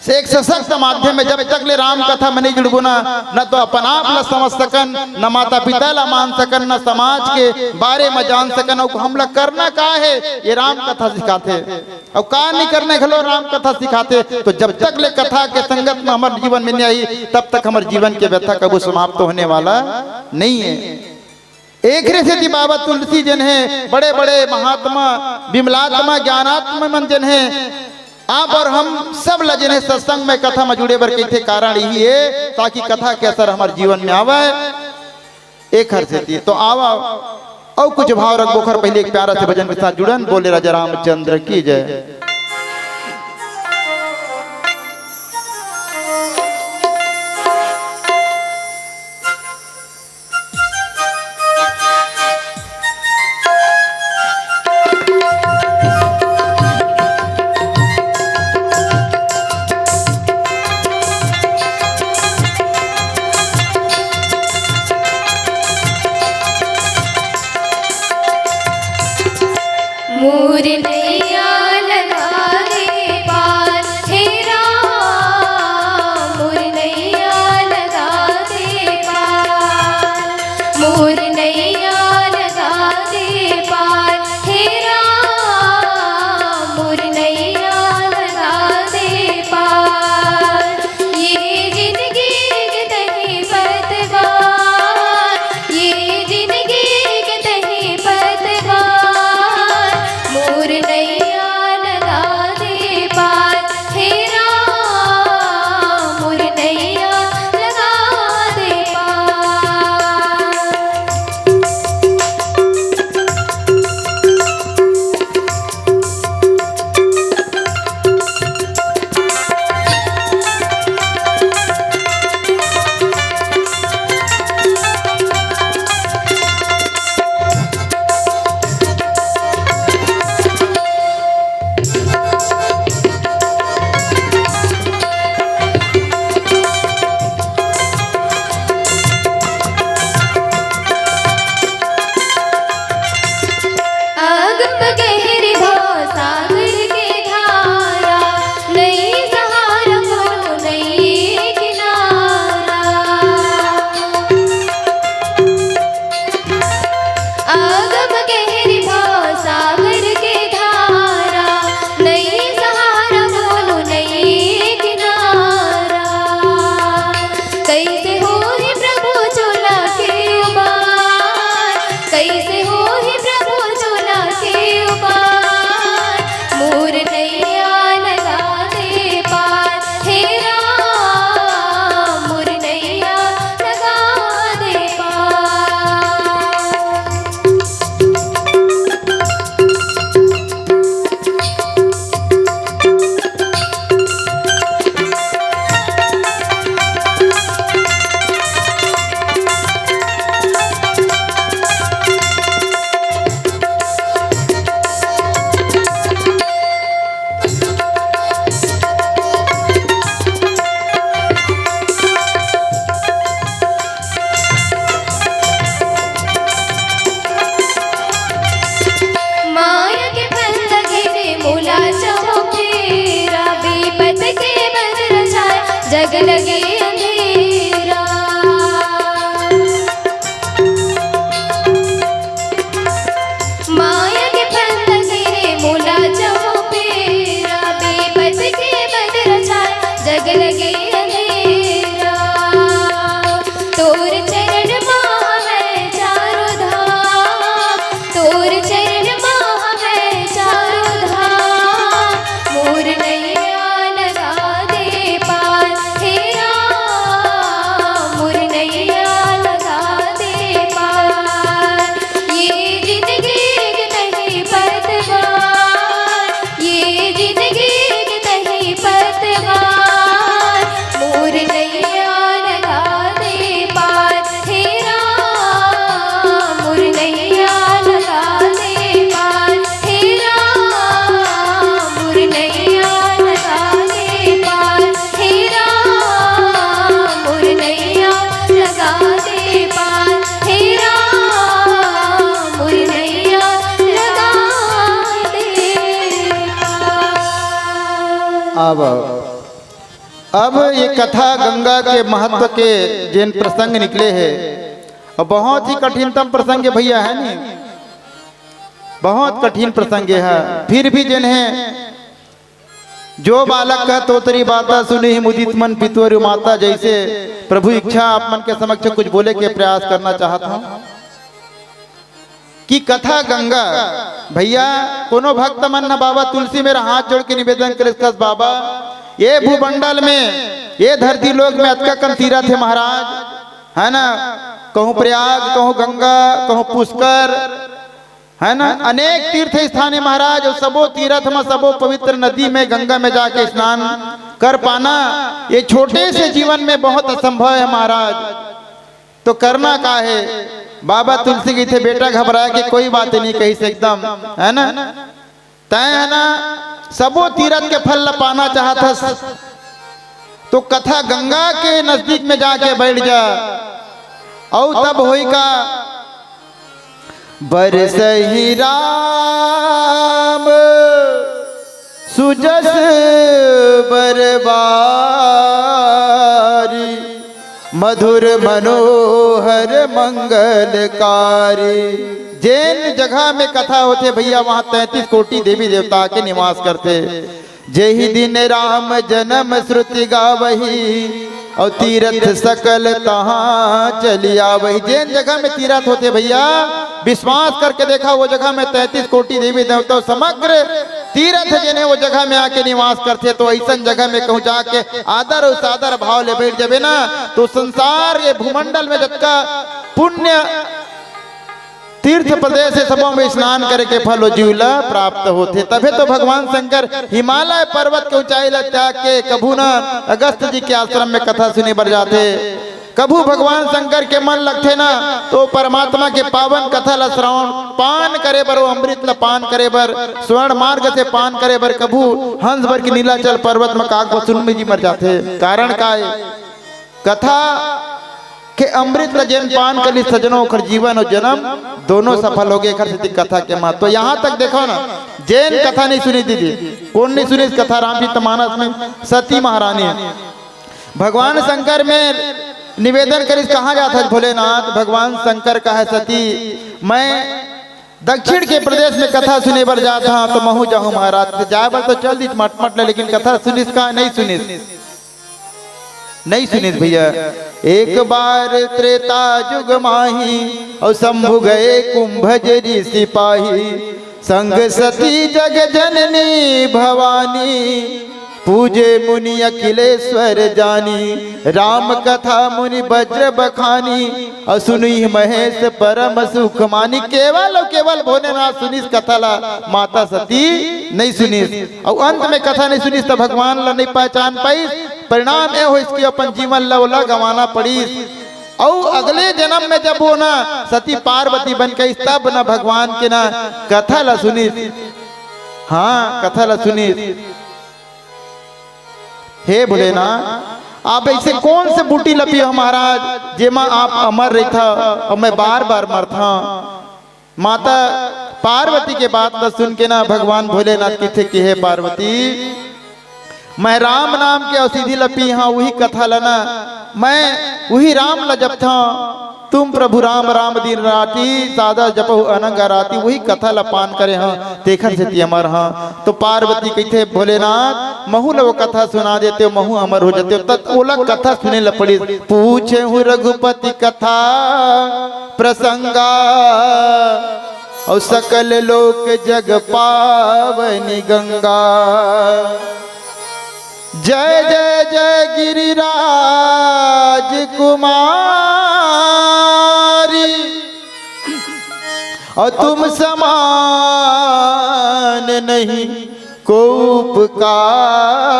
से एक सशक्त माध्यम हे। जब तक ले राम कथा म नइ जुड़बो ना, न तो अपन आप ला समझ सकन, न माता पिता ला मान सकन, न समाज के बारे म जान सकन। अउ हमला करना का हे, ये राम कथा सिखाथे। अउ का नइ करना हे घलो राम कथा सिखाथे। तो जब तक ले कथा के संगत म हमर जीवन में नइ आही, तब तक हमर जीवन के व्यथा कभू समाप्त होने वाला नइ हे। एकरे सेती बाबा तुलसी जेन हे, बड़े-बड़े महात्मा, विमलात्मा, ज्ञानात्मा मन जेन हे, आप अउ हम सब ल जेन हे सत्संग में, कथा म जुड़े बर कहिथे, कारण इही हे ताकि कथा के असर हमर जीवन में आवय। एखर सेती तो आवा, अउ कुछ भाव रखबो, ओखर पहिली एक प्यारा से भजन के साथ जुड़न। बोले राजा रामचंद्र की जय। मोर नैया लगा दे पार, हे राम, मोर नैया लगा दे पार, मोर नैया लगा दे पार, हे राम, मोर नैया लगा दे पार। ये जिंदगी के तहे पतवार, ये जिंदगी के तहे पतवार, मोर नैया लगा दे पार, हे राम, मोर नैया लगा दे पार। अगम गहरी भव सागर के धारा, नई सहारा कोनो नई किनारा। अगम गहरी भव सागर के धारा, नई सहारा कोनो नई किनारा। कैसे होही प्रभु चोला के उबार, कैसे होही प्रभु चोला के उबार। मोर नैया लगा दे पार, हे राम, मोर नैया लगा दे पार। माया के फंद लगे रे मोला चहुफेरा, बिपत के बदरा छाय जग लगे अंधेरा। माया के फंद लगे रे मोला चहुफेरा, बिपत के बदरा छाय जग लगे अंधेरा। तोर चरण मा हवय चारों धाम, तोर चरण मा हवय चारों धाम। मोर नैया लगा दे पार, हे राम, मोर नैया लगा दे पार। ये जिंदगी के तहे पतवार, ये जिंदगी के तहे पतवार, मोर नैया लगा दे पार, हे राम, मोर नैया लगा दे पार, हे राम, मोर नैया लगा दे पार, हे राम, मोर नैया लगा दे पार, हे राम, मोर नैया लगा दे पार। अब, अब ये कथा गंगा के महत्व के जेन प्रसंग निकले हे, अउ बहुत ही कठिनतम प्रसंग हे भैया, हे नी? बहुत कठिन प्रसंग हे। फिर भी जेन हे, जो बालक कहत होत री बाता, सुनहि मुदित मन पितु अरु माता, जैसे प्रभु इच्छा आप मन के समक्ष कुछ बोले के प्रयास करना चाहत हूँ। कि कथा गंगा, भैया, कोनो भक्त मन न बाबा तुलसी मेर हाथ जोड़ के निवेदन करे कस, बाबा, ये भूमंडल में, ये धरती लोक में अतका कन तीरथ हे महाराज, हे ना? कहूँ प्रयाग, कहूँ गंगा, कहूँ पुष्कर, हे ना? अनेक तीर्थ स्थान हे महाराज, अउ सबो तीरथ म, सबो पवित्र नदी में, गंगा में जाके स्नान कर पाना, ये छोटे से जीवन में बहुत असंभव हे महाराज। तो करना का हे? बाबा तुलसी कहिथे, "बेटा घबराए के कोई बात नहीं," कहिस एकदम, हे ना? तैं हे ना, सबो तीरथ के फल ल पाना चाहत हस, तो कथा गंगा के नजदीक में जाके बैठ जा, अउ तब होई का? बरसहि राम सुजस बरबारी, मधुर मनोहर मंगलकारी। जेन जगह में कथा होथे भैया, वहाँ तैंतीस कोटि देवी देवता के निवास करथे। जेहि दिन राम जन्म श्रुति गावही, अउ तीरथ सकल तहाँ चलि आवही। जेन जगह में तीरथ होथे भैया, विश्वास करके देखा, वो जगह में तैंतीस कोटि देवी देवता, समग्र तीरथ जेन हे, वो जगह में आके निवास करथे। तो अइसन जगह में कहूँ जाके आदर अउ सादर भाव ले बैठ जाबे ना, तो संसार, ये भूमंडल में जतका पुण्य तीर्थ प्रदेश हे, सबो में स्नान करे के फल ओ जीव ला प्राप्त होथे। तभे तो भगवान शंकर हिमालय पर्वत के ऊंचाई ला त्याग के कभू ना अगस्त जी के आश्रम में कथा सुने बर जाथे। कभू भगवान शंकर के मन लगथे ना, तो परमात्मा के पावन कथा ला श्रवण पान करे बर, वो अमृत ला पान करे बर, स्वर्ण मार्ग से पान करे बर कभू हंस बर के नीलाचल पर्वत में काग बसुन में जी मर जाथे। कारण का हे? कथा के अमृत ल जेन पान कर लिस सजनो, ओकर जीवन अउ जन्म दोनों सफल होगे। एकर सेती कथा के महत्व। यहाँ तक देखो ना, जेन कथा नहीं सुनिस दीदी, कोन नहीं सुनिस कथा रामचरित मानस में? सती महारानी। भगवान शंकर में निवेदन करिस, कहाँ जात हस भोलेनाथ? भगवान शंकर कहे, सती, मैं दक्षिण के प्रदेश में कथा सुने बर जात हंव, तो महूं जाहूं महाराज। तो जाए बर तो चल दिस मटमट ले, लेकिन कथा सुनिस का? नहीं सुनिस। नहीं सुनिस भैया। एक बार त्रेता जुग माही, अउ शंभु गए कुंभज ऋषि पाही। संग सती जग जननी भवानी, पूजे मुनि अखिलेश्वर जानी। राम कथा मुनि वज्र बखानी, अउ सुनी महेश परम सुख मानी। केवल अउ केवल भोलेनाथ सुनिस कथा ला, माता सती नहीं सुनिस। अउ अंत में कथा नहीं सुनिस त भगवान ला नहीं पहचान पाइस। परिणाम ए होइस कि अपन जीवन ला ओला गंवाना पड़िस। अउ अगले जन्म में जब वो ना सती पार्वती बन के आइस, तब ना भगवान के ना कथा ला सुनिस। हाँ, कथा ला सुनिस। हे भोलेनाथ, आप ऐसे कौन से बूटी ल पीहव महाराज, जेमा आप अमर रहिथव अउ मैं बार बार मरथंव? माता पार्वती के बात ल सुन के ना भगवान भोलेनाथ कहिथे कि हे पार्वती, मैं राम नाम के औषधि ल पीहंव, उही कथा ल ना, मैं उही राम ल जपथंव। तुम प्रभु राम राम दिन राति, सदा जपहु अनंग आरती, उही कथा ल पान करे हंव, तेखर सेती अमर हंव। तो पार्वती कहिथे, भोलेनाथ, महूं ल वो कथा सुना देतेव, महूं अमर हो जातेव। त ओला कथा सुने ल पड़िस। पूछेहु रघुपति कथा प्रसंगा, अउ सकल लोक जग पावनी गंगा। जय जय जय गिरिराज कुमारी, अउ तुम समान नहीं को उपकारी।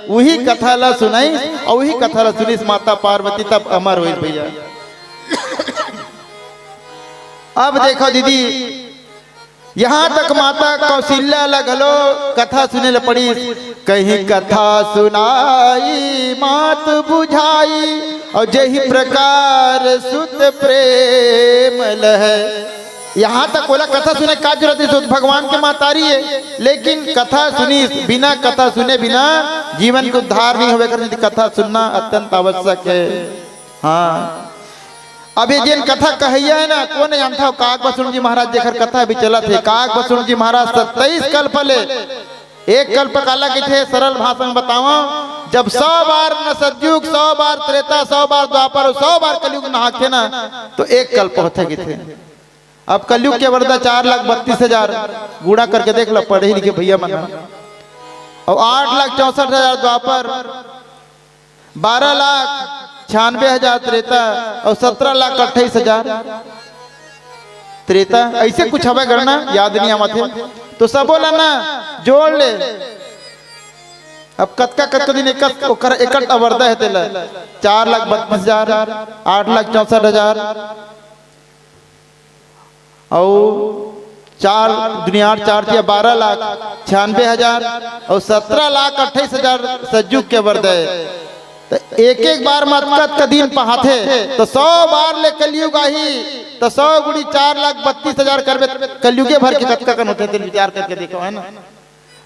उही कथा ला सुनाइस अउ उही कथा ला सुनिस माता पार्वती, तब अमर होइस भैया। अब देखो दीदी, यहाँ तक माता कौशल्या ला घलो कथा सुने ल पड़िस। कहीं कथा सुनाई मात बुझाई, अउ जेहि प्रकार सुत प्रेम लहै। यहाँ तक ओला कथा सुने का जरूरत हे, सुत भगवान के महतारी हे, लेकिन कथा सुनिस, बिना कथा सुने बिना जीवन के उद्धार नहीं होवे, एकर सेती कथा सुनना अत्यंत आवश्यक हे। हाँ, अब ये जेन कथा कहइया हे ना, कोन जानथव? काग बसुन जी महाराज, जेकर कथा अभी चलत हे। काग बसुन जी महाराज सत्ताईस कल्प ले, एक कल्प काला कहिथे, सरल भाषा में बतावंव, जब सौ बार न सतयुग, सौ बार त्रेता, सौ बार द्वापर अउ सौ बार कलयुग नहाथे ना, तो एक कल्प होथे कहिथे। अब कलयुग के वरदा चार लाख बत्तीस हजार, गुणा करके देख लो पढ़े लिखे भैया मन, अउ आठ लाख चौसठ हजार द्वापर, बारह लाख छियानवे हजार त्रेता अउ सत्रह लाख अट्ठाईस हजार त्रेता, ऐसे कुछ हवय गणना, याद नहीं आवत हे। तो सबो ला ना जोड़ ले, अब कतका कतका दिन एकस ओकर एकट अवरदा हे तेला, चार लाख बत्तीस हजार, आठ लाख चौसठ हजार, अउ चार दुनिया आठ, चार तिया बारह लाख छियानवे हजार, अउ सत्रह लाख अट्ठाईस हजार सतयुग के अवरदा हे। त एक एक बार म अतका दिन पहाथे, त सौ बार ले कलयुग आही, त सौ गुणी चार लाख बत्तीस हजार करबे, कलयुगे भर के कतका कन होथे, तेन विचार करके देखो, है ना?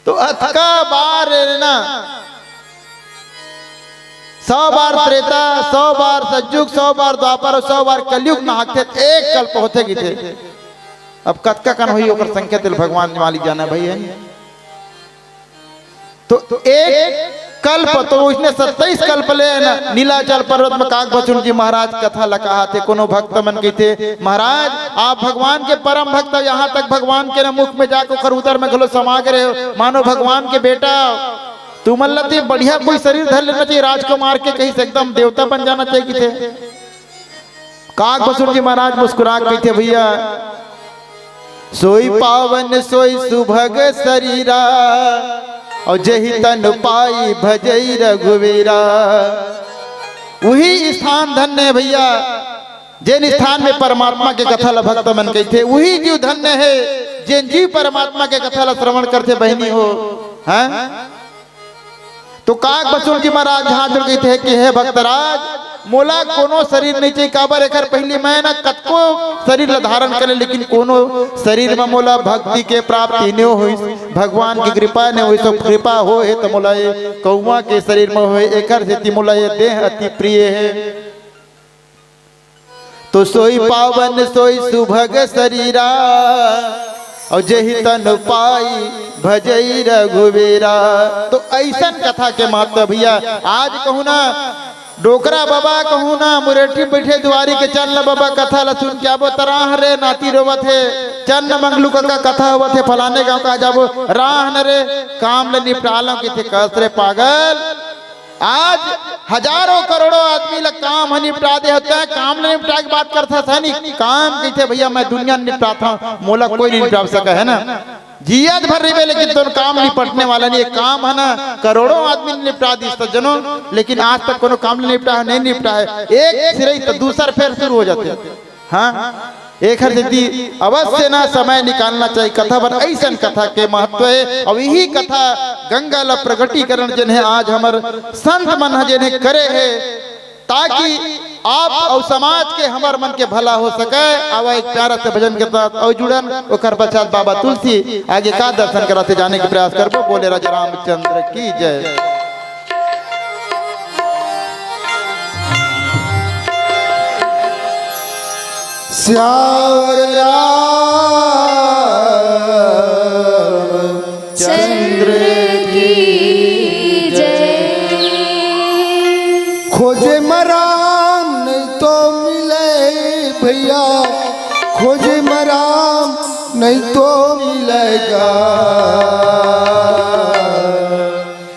तो अतका बार रे ना, सौ बार त्रेता, सौ बार सतयुग, सौ बार द्वापर अउ सौ बार कलयुग नहाथे, एक कल्प होथे किथे। अब कतका कन होही ओकर संख्या, तेल भगवान मालिक जाना भाई, है। तो एक कल्प, तो उसने सत्ताईस कल्प ले न नीलाचल पर्वत म काक भसुन जी महाराज कथा ल कहाथे। कोनो भक्त मन कहिथे, "महाराज, आप भगवान के परम भक्त, यहाँ तक भगवान के न मुख में जाके ओकर उदर में घलो समा गे रहे हो, मानो भगवान के बेटा, तुमन ल ते बढ़िया कोई शरीर धर लेना चाहिए, राजकुमार के कहीं से एकदम देवता बन जाना चाहिए," किथे। काक बसुर जी महाराज मुस्कुरा के कहिथे, "भैया, सोई पावन सोई सुभग शरीरा, अउ जेहि तन पाई भजई रघुवीरा।" उही स्थान धन्य हे भैया, जेन स्थान में परमात्मा के कथा ल भक्त मन कहिथे, उही जीव धन्य हे, जेन जीव परमात्मा के कथा ल श्रवण करथे बहिनी हो, हैं? तो काक बसुर जी महाराज हाथ जोड़ कहिथे कि हे भक्तराज, मोला कोनो शरीर नहीं चाहिए, काबर एकर पहिली मैं ना कतको शरीर ल धारण करे, लेकिन कोनो शरीर म मोला भक्ति के प्राप्ति नइ होइस, भगवान की कृपा नइ होइस। तो कृपा होहे त मोला ये कौवा के शरीर म होहे, एकर सेती मोला ये देह अति प्रिय हे। तो सोई पावन सोई सुभग शरीरा, अउ जेहि तन पाई भजई रघुवीरा। तो अइसन कथा के महत्व भैया, आज कहूँ ना डोकरा बाबा, कहूँ ना मुरेठी बइठे दुआरी के चल न बाबा, कथा ल सुन के आबो, त राह रे नाती रोवत हे, चल न मंगलू कका कथा होवत हे, फलाने गाँव का जाबो, राह न रे काम ल निपटा लो किथे, कस रे पागल। आज हजारों करोड़ों आदमी ल काम ह निपटा दे होता है, काम ल निपटा के बात करता था नहीं, काम कहिथे भैया मैं दुनिया ल निपटात हूँ, मोला कोई नहीं निपटा सका है ना। जियत भर रहिबे लेकिन तोर काम निपटने वाला नहीं है। काम है ना करोड़ों आदमी ल निपटा दिस त जनो, लेकिन आज तक कोनो काम ल निपटा है, नहीं निपटा है। एक सिरई तो दूसर फेर शुरू हो जाथे। हाँ, एखर सेती अवश्य ना समय निकालना चाहिए। कथा बर अइसन कथा के महत्व हे, अउ यही कथा गंगा ल प्रगटीकरण जेन हे आज हमर संत मन ह जेन हे करे हे, ताकि आप अउ समाज के हमर मन के भला हो सके। आवा एक प्यारा से भजन के साथ अउ जुड़न, ओकर पश्चात बाबा तुलसी आगे का दर्शन कराथे जाने के प्रयास करबो। बोले राजा रामचंद्र की जय। श्यावर राम चंद्र की जय। खोजे म राम नहीं तो मिले भैया, खोजे म राम नहीं तो मिलेगा।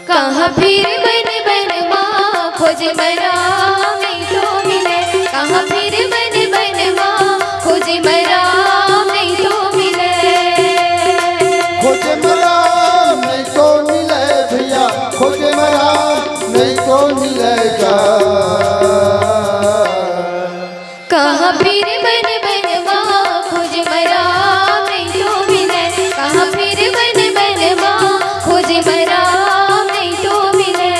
कहाँ फिर बन बन मा खोजे म राम नहीं तो मिले, कहाँ फिर बन बन मा खोजे म राम नहीं तो मिले। खोजे म राम नहीं तो मिले भैया, खोजे म राम नहीं तो मिलेगा। कहाँ फिर बन बन मा खोजे म राम नहीं तो मिले, कहाँ फिर बन बन मा खोजे म राम नहीं तो मिले।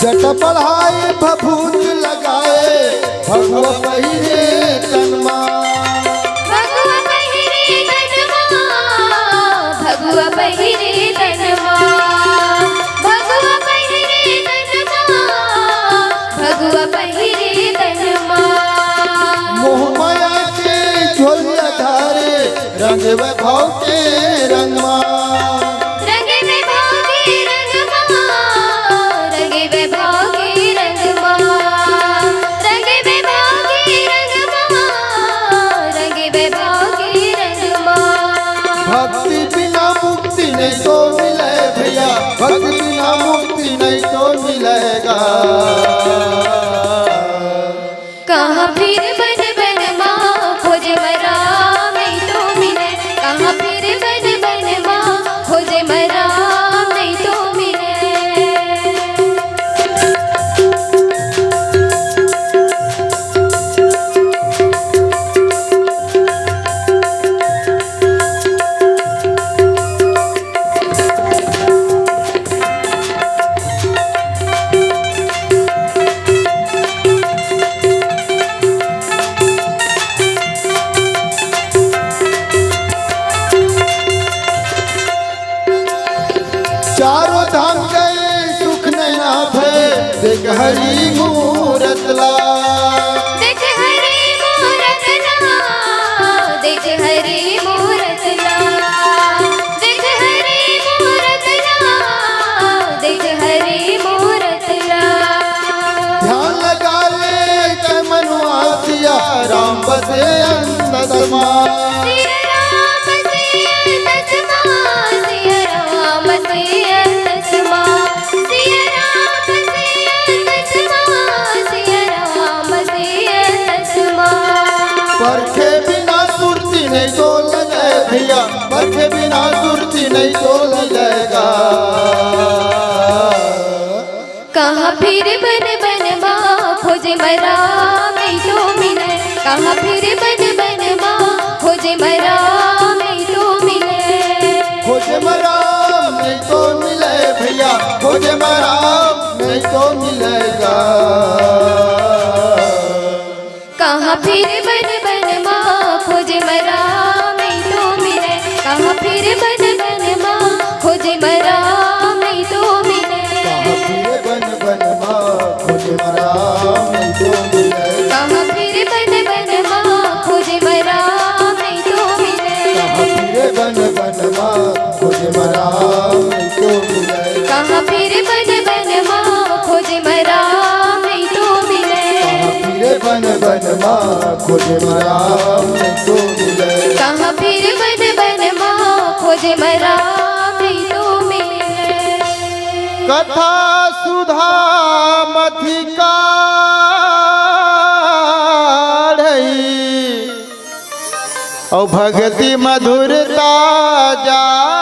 जट बढ़ाए भभूत लगाए, भगवा पहिरे तन मा। भगवा पहिरे तन मा, भगवा पहिरे तन मा, भगवा पहिरे तन मा, भगवा पहिरे तन मा। मोह माया के झोला धारे, रंग वैभव के रंग मा। रंग वैभव के रंग मा, रंग वैभव के रंग मा, रंग वैभव के रंग मा, रंग वैभव के रंग मा। भक्ति बिना मुक्ति नहीं तो मिले भैया, भक्ति बिना मुक्ति नहीं तो मिलेगा। चारों धाम के सुख नैना भय, देख हरि मूरत ला। देख हरि मूरत ला, देख हरि मूरत ला, देख हरि मूरत ला, देख हरि मूरत ला। ध्यान लगा ले के मनुआ, सिया राम बसे अंदर मा। सिया राम बसे अंदर मा, सिया राम बसे अंदर मा, सिया राम बसे अंदर मा, सिया राम बसे अंदर मा। परखे बिना सुरती नहीं डोलय भैया, परखे बिना सुरती नहीं डोलय गा। कहाँ फिरे बन बन मा, खोजे मा राम नहीं तो मिले। कहाँ फिरे बन बन मा, खोजे मा राम नहीं तो मिले। खोजे मा राम नहीं तो मिले भैया, खोजे मा राम नहीं तो मिलय गा। कहाँ फिरे बन बन मा, खोजे मा राम नहीं तो मिले। कहाँ फिरे बन बन मा, खोजे मा राम नहीं तो मिले। कहाँ फिरे बन बन मा, खोजे मा राम नहीं तो मिले। कहाँ फिरे बन बन मा, खोजे मा राम नहीं तो मिले। कहाँ फिरे बन बन मा, खोजे मा राम नहीं तो मिले। कहाँ फिरे बन बन मा, खोजे मा राम नहीं तो मिले। कहाँ फिरे बन बन मा, खोजे मा राम नहीं तो मिले। कहाँ फिरे बन बन मा, खोजे मा राम नहीं तो मिले। कथा सुधा मथि काढ़ई, अउ भगति मधुरता जाही।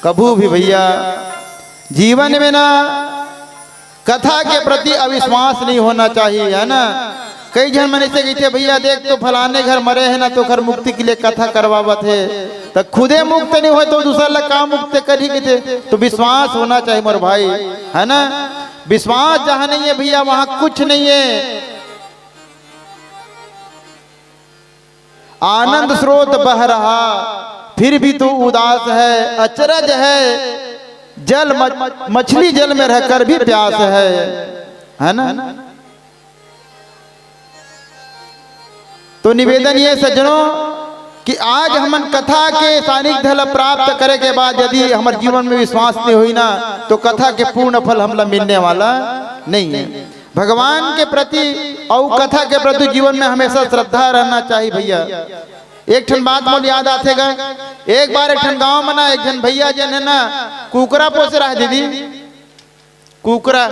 कभू भी भैया जीवन में ना कथा के प्रति अविश्वास नहीं होना चाहिए, है ना? कई झन मन ऐसे कहिथे, "भैया देख तो फलाने घर मरे हे ना, तो ओकर मुक्ति के लिए कथा करवावत हे, त खुदे मुक्त नहीं होय तो दूसर ला का मुक्त करही?" कहिथे। तो विश्वास होना चाहिए मोर भाई, है ना? विश्वास जहाँ नहीं है भैया, वहाँ कुछ नहीं है। आनंद स्रोत बह रहा, फिर भी तू उदास है, अचरज है, जल म-, मछली जल में रहकर भी प्यास है, है ना? तो निवेदन ये सज्जनों कि आज हमन कथा के सानिध्य ला प्राप्त करे के बाद यदि हमर जीवन में विश्वास नहीं होई ना, तो कथा के पूर्ण फल हमला मिलने वाला नहीं है। भगवान के प्रति अउ कथा के प्रति जीवन में हमेशा श्रद्धा रहना चाहिए भैया। एक ठन बात मोला याद आथे गा, एक बार एक ठन गांव में ना एक झन भैया जेन हे ना कुकरा पोसे रहा दीदी, कुकरा,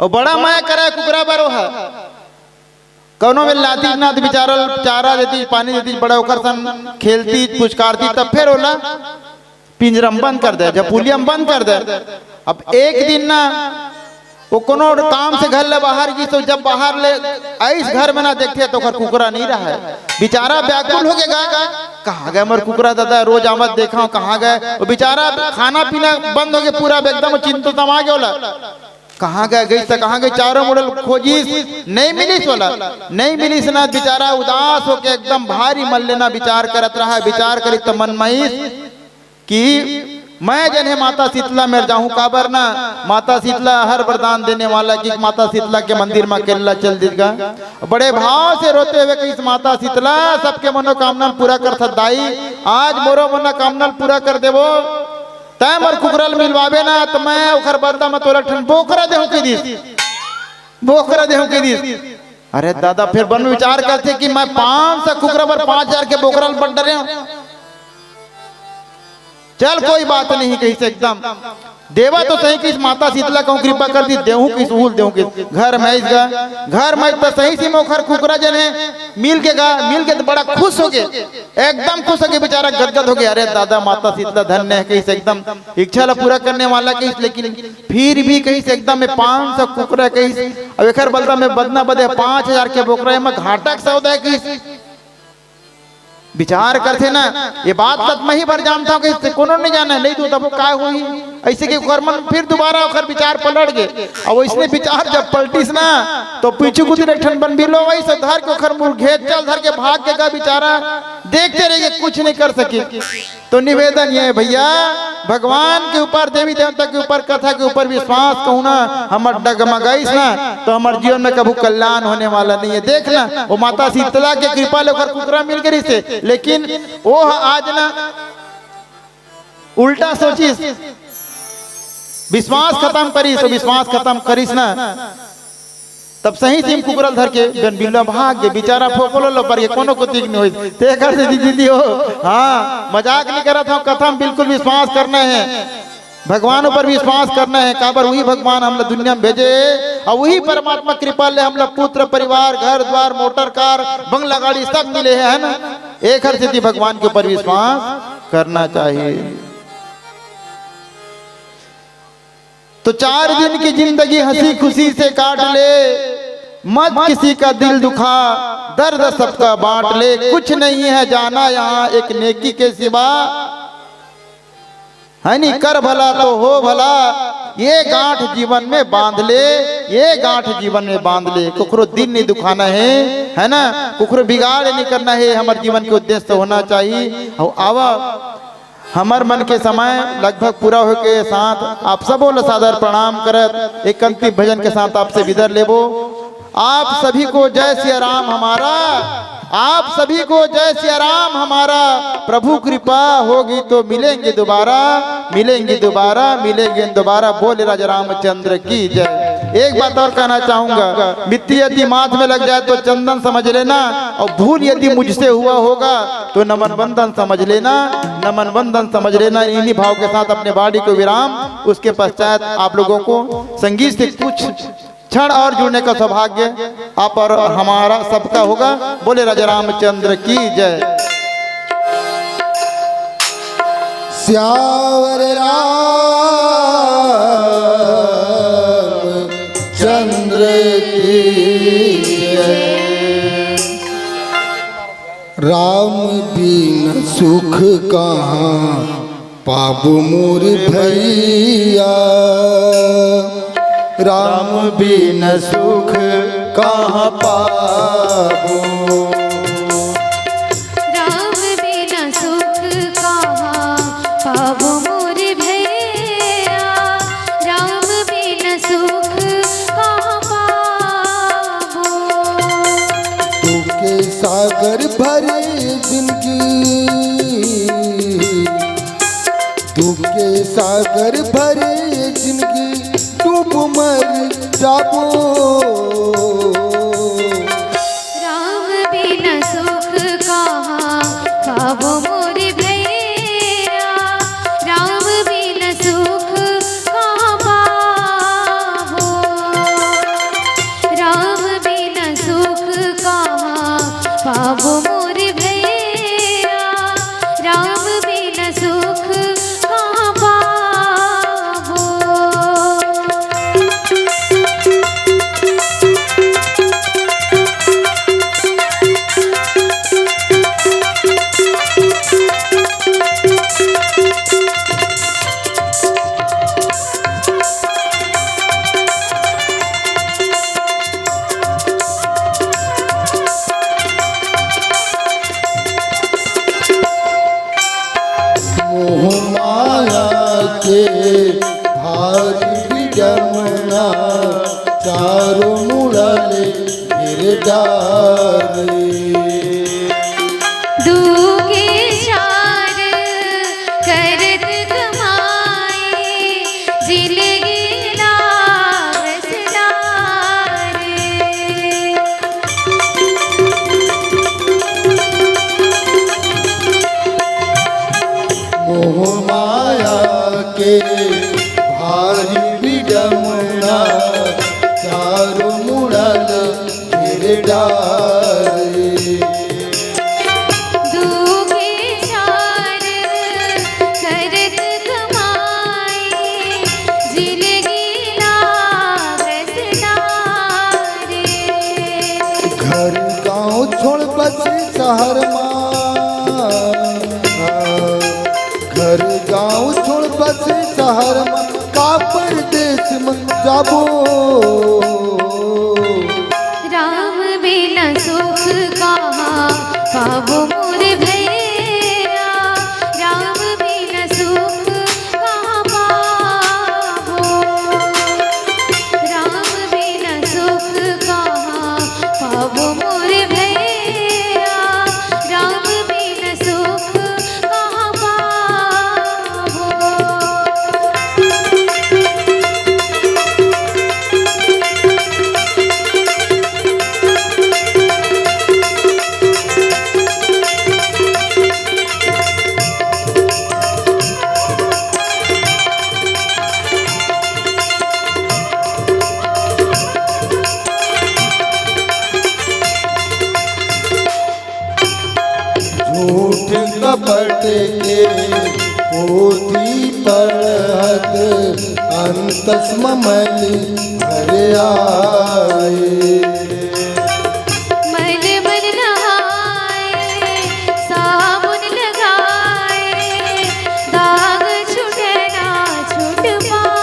अउ बड़ा मया करे कुकरा बर। ओहा कौनो में लाती ना तो बेचारा चारा देती, पानी देती, बड़ा ओकर सन खेलती, पुचकारती, तब फिर ओला पिंजरा में बंद कर दे, झपुलिया में बंद कर दे। अब एक दिन ना वो कोनो काम से घर ले बाहर गिस, तो जब बाहर ले आइस घर में ना देखथे तो ओकर कुकरा नहीं रहा है। बेचारा व्याकुल हो गया, "कहाँ गए मोर कुकरा दादा, रोज आवत देखा हूँ, कहाँ गए?" वो बेचारा खाना पीना बंद हो गया पूरा, एकदम चिंता समा गया ओला। कहाँ गए, गइस त कहाँ गइस? चारों मुड़ल खोजिस, नहीं मिलिस ओला, नहीं मिलिस ना। बेचारा उदास होके एकदम भारी मन लेना विचार करत रहा। विचार करिस त मन माइस कि मैं जन हे माता शीतला मेर जाहूँ, काबर ना माता शीतला हर वरदान देने वाला कि माता शीतला के मंदिर मा अकेल्ला चल दिस गा। बड़े भाव से रोते हुए कहिस, "माता शीतला सबके मनोकामना पूरा कर सकत दाई, आज मोरो मनोकामना पूरा कर देबो।" तैं मोर कुकरा ल मिलवाबे ना, त मैं ओखर बदला म तोला ठन बोकरा देहूं कहि दिस। बोकरा देहूं कहि दिस। अरे दादा, फिर मन विचार करथे कि मैं पांच सौ कुकरा बर पांच हजार के बोकरा ल बट डरे हूं। चल, कोई बात नहीं, कहिस एकदम। देवा तो सही कहिस, माता शीतला कहूं कृपा कर दी, देहूं कहिस, उहू ल देहूं कहिस। घर में आइस गा, घर में त सही सी मोखर कुकरा जन हे, मिल के गा, मिल के त बड़ा खुश हो गे। एकदम खुश होके बेचारा गदगद हो गया। अरे दादा, माता शीतला धन्य है कहिस, एकदम इच्छा ला पूरा करने वाला कहिस, लेकिन फिर भी कहिस एकदम में पांच सौ कुकरा कहिस, अब एकर बदला में बदना बदे पांच हजार के बोकरा, एमा घाटा के सौदा है कहिस। विचार करथे ना, ये बात तक मैं ही भर जानता हूँ कहिस, कोनो नहीं जाना, नहीं तो तब वो काय होही। ऐसे कि ओकर मन फिर दोबारा ओकर विचार पलट गे। अब वैसने विचार जब पलटिस ना, तो पीछू कुतिर एक ठन बन भी लो, वही से धर के ओकर मुड़ घेत चल धर के भाग के गा बेचारा। देखते रहिए, कुछ नहीं कर सके। तो निवेदन ये है भैया, भगवान के ऊपर, देवी देवता के ऊपर, कथा के ऊपर विश्वास कहूँ ना हमर डगमगाइस ना, तो हमर जीवन में कभू कल्याण होने वाला नहीं है। देख ना, वो माता शीतला के कृपा ले ओकर कुकरा मिल गई से, लेकिन वो आज ना उल्टा सोचिस, विश्वास खत्म करिस, तो विश्वास खत्म करिस ना, तब सही सिम कुकरा ल धर के बिल्ला भाग गे, बेचारा फोकलो लो पर के कोनो कुतिक नहीं होइस। तेकर से दीदी हो, हाँ, मजाक नहीं करत हूँ, कथा में बिल्कुल विश्वास करना है, भगवान ऊपर विश्वास करना है। काबर वही भगवान हमला दुनिया में भेजे हे, अउ वही परमात्मा कृपा ले हमला पुत्र, परिवार, घर द्वार, मोटर कार, बंगला, गाड़ी सब मिले हे, है ना? एकर सेती भगवान के ऊपर विश्वास करना चाहिए। तो चार दिन की जिंदगी हंसी खुशी से काट ले, मत किसी का दिल दुखा, दर्द सबका बांट ले। कुछ नहीं है जाना यहाँ एक नेकी के सिवा, है नी? कर भला तो हो भला, ये गांठ जीवन में बांध ले, ये गांठ जीवन में बांध ले। कुकरो दिल नहीं दुखाना है, है ना? कुकरो बिगाड़ नहीं करना है, हमर जीवन के उद्देश्य होना चाहिए। अउ आवा, हमर मन के समय लगभग पूरा होय के साथ आप सबो ला सादर प्रणाम करत एक अंतिम भजन के साथ आपसे विदा लेबो। आप सभी को जय सिया राम हमारा, आप सभी को जय सिया राम हमारा। प्रभु कृपा होगी तो मिलेंगे दोबारा, मिलेंगे दोबारा, मिलेंगे दोबारा। बोले राजा रामचंद्र की जय। एक बात और कहना चाहूंगा, मिट्टी यदि माथ में लग जाए तो चंदन समझ लेना, और भूल यदि मुझसे हुआ होगा तो नमन वंदन समझ लेना, नमन वंदन समझ लेना। इन्हीं भाव के साथ अपने वाणी को विराम, उसके पश्चात आप लोगों को संगीत से कुछ क्षण और जुड़ने का सौभाग्य आप और हमारा सबका होगा। बोले राजा रामचंद्र की जय। सियावर राम चंद्र की जय। राम बिन सुख कहाँ पाबो मोर भैया, राम बिन सुख कहाँ पाबो। राम बिन सुख कहाँ पाबो मोर भैया, राम बिन सुख कहाँ पाबो। दुख के सागर भरे जिंदगी, दुख के सागर भरे जिंदगी, डूब मर जाबो। राम बिन सुख कहाँ पाबो मोर भैया, राम बिन सुख कहाँ पाबो। राम बिन सुख कहाँ पाबो मोर भैया, राम बिन सुख कहाँ पाबो। मोह माया के भारी विडम्बना, चारों मुड़ा ले घेर डारे। दुखे चार करत कमाई, जिनगी लावस डारे। मोह माया के भारी विडम्बना, चारों मुड़ा ले घेर डारे। दुखे चार करत कमाई, जिनगी लावस डारे। घर गांव छोड़ बसे शहर मा, घर गांव छोड़ बसे शहर मा, का परदेस मा जाबो। राम बिना सुख कहाँ पाबो मोर भैया। कपट के पोथी पढ़त अंतस म मैल भर आए। मल मल नहाए, साबुन लगाए, दाग छूटे ना छूट पाए।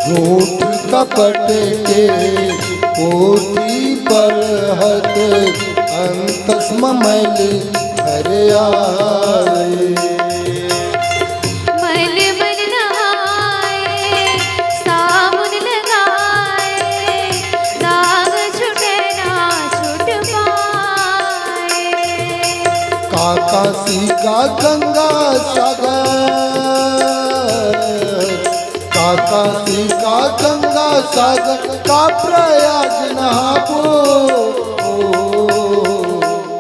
झूठ कपट के पोथी पढ़त अंतस म मैल भर आए। मल मल नहाए, साबुन लगाए, दाग छूटे ना छूट पाए। का काशी का गंगा सागर, का काशी का गंगा सागर, का प्रयाग नहाबो।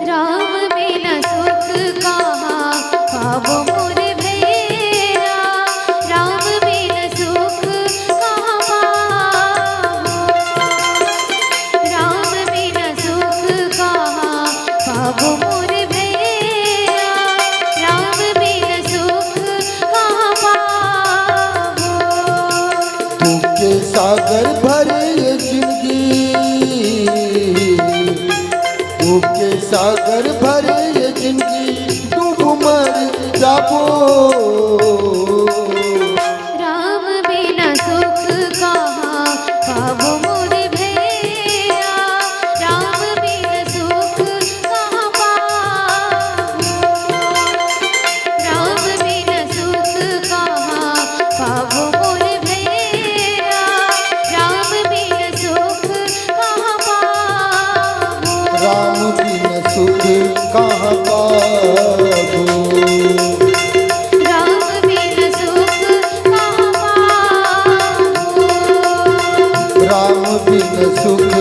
राम बिना सुख कहाँ पाबो मोर भैया, राम बिना सुख कहाँ पाबो, राम बिना सुख कहाँ पाबो मोर भैया, राम बिना सुख कहाँ पाबो। दुख के सागर भरे ये जिंदगी, दुख के सागर भरे ये जिंदगी, डूब मर जाबो। राम बिना सुख कहाँ पाबो मोर भैया, राम बिना सुख कहाँ पाबो, राम बिना सुख कहाँ पाबो मोर भैया, राम बिना सुख कहाँ पाबो। राम बिन सुख कहाँ पाबो। राम बिन सुख कहाँ पाबो। राम बिन सुख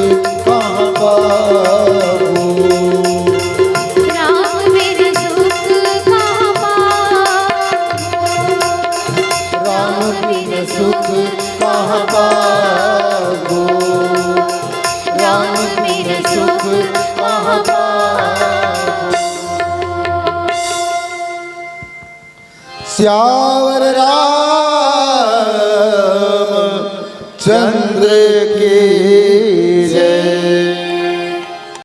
कहाँ पाबो। राम बिन सुख कहाँ पाबो। राम बिन सुख कहाँ पाबो। राम बिन सुख कहाँ पाबो। सियावर रामचंद्र की